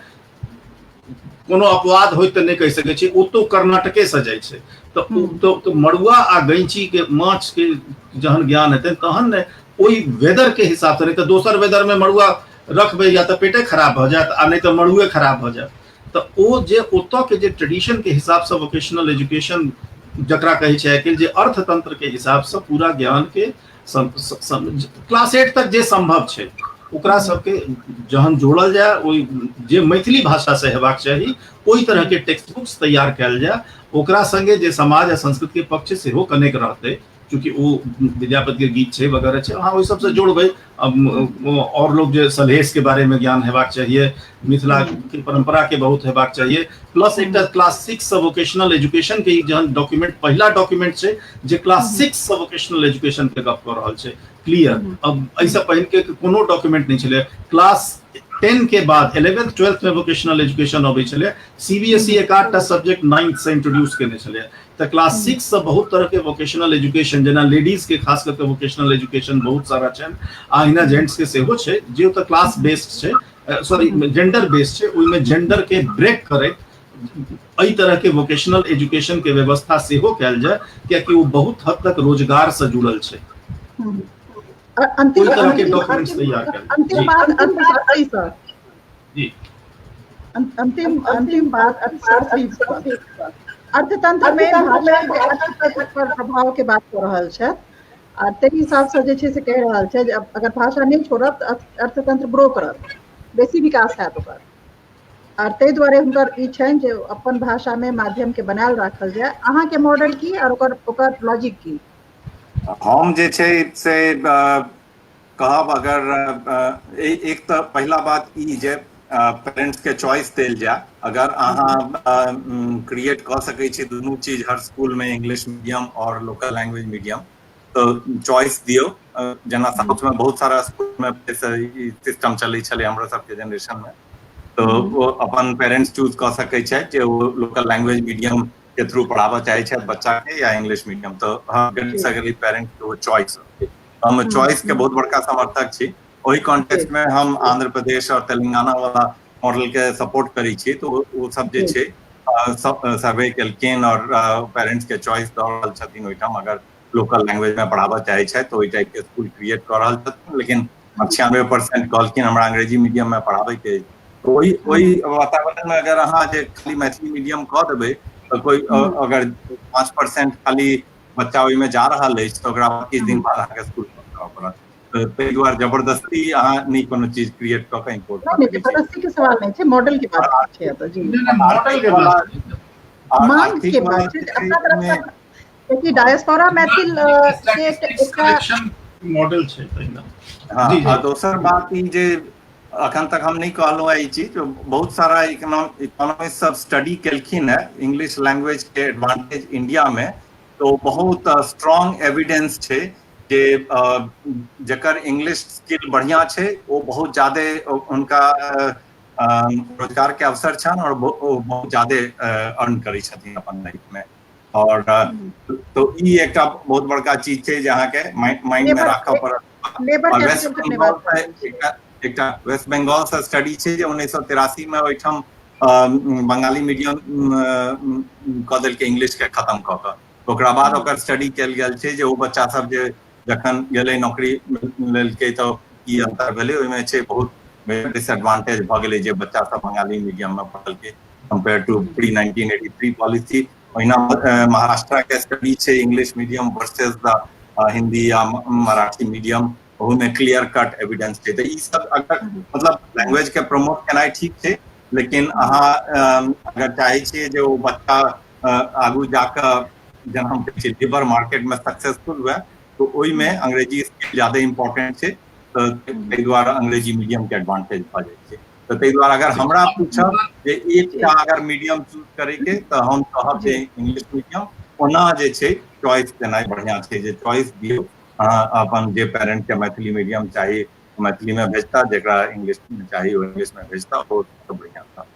कोनो अपवाद होइत तऽ नहि कहि सकै छी, ओतौ कर्नाटके से जाइ छै। तऽ मड़ुआ आ गैंची के माछ के जहन ज्ञान हेतै तहन ने ओहि वेदर के हिसाब से, नहि तऽ दोसर वेदर में मड़ुआ रखबै या तऽ पेटे खराब भऽ जायत आ नहि तऽ मड़ुए खराब भऽ जायत। तऽ ओ जे ओतऽ के जे ट्रेडिशन के हिसाब से वोकेशनल एजुकेशन जकरा कहै छै आइ काल्हि, जे अर्थतंत्र के हिसाब से पूरा ज्ञान के क्लास 8 तक जे संभव छै ओकरा सबके जहन जोड़ल जाय, ओहि जे मैथिली भाषा से हेबाक चाही ओहि तरह के टेक्स्ट बुक्स तैयार कयल जाय, ओकरा संगे जे समाज आ संस्कृति के पक्ष सेहो कनेक्ट रहतै, चूँकि ओ विद्यापति के गीत छै वगैरह छै, अहाँ ओहि सबसँ जोड़बै। और लोग जे सलहेश के बारे में ज्ञान हेबाक चाहिए, मिथिला के परंपरा के बहुत हेबाक चाहिए, प्लस एकटा क्लास 6 से वोकेशनल एजुकेशन के जहन डॉक्यूमेंट, पहिला डॉक्यूमेंट छै जे क्लास 6 से वोकेशनल एजुकेशन के गप कऽ रहल छै क्लियर। अब एहिसँ पहिल के कोनो डॉक्यूमेंट नहि छलै। क्लास 10 के बाद 11th 12th में वोकेशनल एजुकेशन अबै छलै, सीबीएसई एक आधटा सब्जेक्ट 9th से इंट्रोड्यूस केने छलै। तऽ क्लास 6 से बहुत तरह के वोकेशनल एजुकेशन, जेना लेडीज के खास करके वोकेशनल एजुकेशन बहुत सारा छै, आ अहिना जेंट्स के सेहो छै, जे ओतऽ क्लास बेस्ड छै, सॉरी जेंडर बेस्ड छै, ओहिमे जेंडर के ब्रेक करैत एहि तरह के वोकेशनल एजुकेशन के व्यवस्था सेहो कयल जाय, कियाकि ओ बहुत हद तक रोजगार से जुड़ल छै। अंतिम ओहि तरह के डॉक्यूमेंट्स तैयार कयल। अंतिम बात सर जी, अंतिम अंतिम बात, अर्थतंत्र में भाषा के अर्थतंत्र पर प्रभाव के बात हो रहल छै आ ताहि हिसाब से जे छै से कहि रहल छै जे अगर भाषा नहि छोड़ब तऽ अर्थतंत्र ग्रो करत, बेसी विकास हैत ओकर, आर ताहि दुआरे हुनकर ई छनि जे अपन भाषा में माध्यम के बनायल राखल जाय। अहाँके मॉडल की और ओकर ओकर लॉजिक की? हम जे छै से कहब, अगर एक तऽ पहिला बात ई जे पेरेंट्स के चॉइस देल जाय, अगर अहाँ क्रिएट कऽ सकै छी दुनू चीज हर स्कूल में, इंग्लिश मीडियम और लोकल लैंग्वेज मीडियम, तऽ चॉइस दियौ। जेना साउथ में बहुत सारा स्कूल में सिस्टम चलै छलै हमरा सबके जेनरेशन में, तऽ ओ अपन पेरेंट्स चूज कऽ सकै छथि जे ओ लोकल लैंग्वेज मीडियम के थ्रू पढ़ाबऽ चाहै छथि बच्चा के या इंग्लिश मीडियम, तऽ हर पेरेंट्स के ओ चॉइस। हम चॉइस के बहुत बड़का समर्थक छी। ओहि कॉन्टेक्स्ट में हम आंध्र प्रदेश और तेलंगाना वाला मॉडल के सपोर्ट करै छी। तऽ ओ सब जे छै सब सर्वे केलखिन और पेरेंट्स के चॉइस दऽ रहल छथिन, ओहिठाम अगर लोकल लैंग्वेज में पढ़ाबऽ चाहै छथि तऽ ओहि टाइप के स्कूल क्रिएट कऽ रहल छथिन, लेकिन 96% कहलखिन हमरा अंग्रेजी मीडियम में पढ़ाबै के अछि। ओहि ओहि वातावरण में अगर अहाँ जे खाली मैथिली मीडियम कऽ देबै तऽ कोइ अगर 5% खाली बच्चा ओहिमे जा रहल अछि तऽ ओकरा किछु दिन बाद अहाँके स्कूल बंद करऽ पड़त। तऽ ताहि दुआरे जबरदस्ती अहाँ नहि कोनो चीज क्रिएट कऽ के इम्पोर्ट कऽ सकै छी। जबरदस्ती के सवाल नहि छै, मॉडल के बात छै एतऽ जी। मॉडल के बात, मांग के बात छै अपना तरफ से, कियाकि डायस्पोरा मैथिल के एकटा मॉडल छै तहिना। हँ, आ दोसर बात ई जे अखन तक हम नहि कहलहुँ ई चीज, बहुत सारा इकोनॉमिस्ट सब स्टडी केलखिन है इंग्लिश लैंग्वेज के एडवांटेज इंडिया में, तो बहुत स्ट्रॉन्ग एविडेंस छै जे जकर इंग्लिश स्किल बढ़िया छै ओ बहुत ज्यादे हुनका रोजगार के अवसर छनि और ओ बहुत ज्यादे अर्न करै छथिन अपन लाइफ में। और तो ई एकटा बहुत बड़का चीज छै जे अहाँके माइंड में राखऽ पड़त। वेस्ट बंगाल एकटा वेस्ट बंगाल से स्टडी छै जे 1983 में ओहिठाम बंगाली मीडियम कऽ देलकै इंग्लिश के खत्म कऽ कऽ, ओकरा बाद ओकर स्टडी कयल गेल छै जे ओ बच्चा सब जे जखन गेलै नौकरी लेलकै तऽ की अंतर भेलै। ओहिमे छै बहुत डिसएडवांटेज भऽ गेलै जे बच्चा सब बंगाली मीडियम में पढ़लकै कम्पेयर टू प्री 1983 पॉलिसी। ओहिना महाराष्ट्र के स्टडी छै English medium versus the Hindi या मराठी मीडियम, ओहूमे क्लियर कट एविडेंस छै। तऽ ई सब अगर मतलब लैंग्वेज के प्रमोट केनाइ ठीक छै, लेकिन अहाँ अगर चाहै छियै जे ओ बच्चा आगू जाकऽ जेना हम कहै छियै लेबर मार्केट में सक्सेसफुल हुए, तऽ ओहिमे अंग्रेजी स्किल ज्यादा इम्पोर्टेंट छै। तऽ ताहि दुआरे अंग्रेजी मीडियम के एडवांटेज भऽ जाइ छै। तऽ ताहि दुआरे अगर हमरा पूछब जे एकटा अगर मीडियम चूज करैके, तऽ हम कहब जे इंग्लिश मीडियम। ओना जे छै चॉइस देनाइ बढ़िआँ छै, जे चॉइस दियौ अहाँ अपन, जे पेरेंट के मैथिली मीडियम चाही मैथिली में भेजता, जेकरा इंग्लिश में चाही ओ इंग्लिश में भेजता, ओ बढ़िआँ था।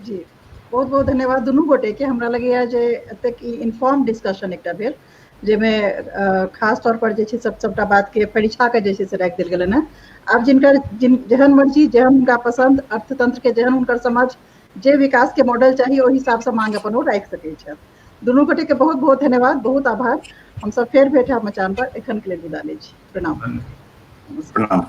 जी, बहुत बहुत धन्यवाद दुनू गोटे के। हमरा लगैया जे एतेक इन्फॉर्म डिस्कशन एकटा भेल, जाहिमे खास तौर पर जे छै सब सबटा बात के फरिछा के जे छै से राखि देल गेलनि हेँ। आब जिनकर जिन जेहन मर्जी, जेहन हुनका पसन्द, अर्थतंत्र के जेहन हुनकर समझ, जे विकास के मॉडल चाही, ओहि हिसाब से मांग अपन ओ राखि सकैत छथि। दुनू गोटे के बहुत बहुत धन्यवाद, बहुत आभार। हमसब फेर भेट हैब मचान पर। एखन के लेल विदा लै छी। प्रणाम। प्रणाम।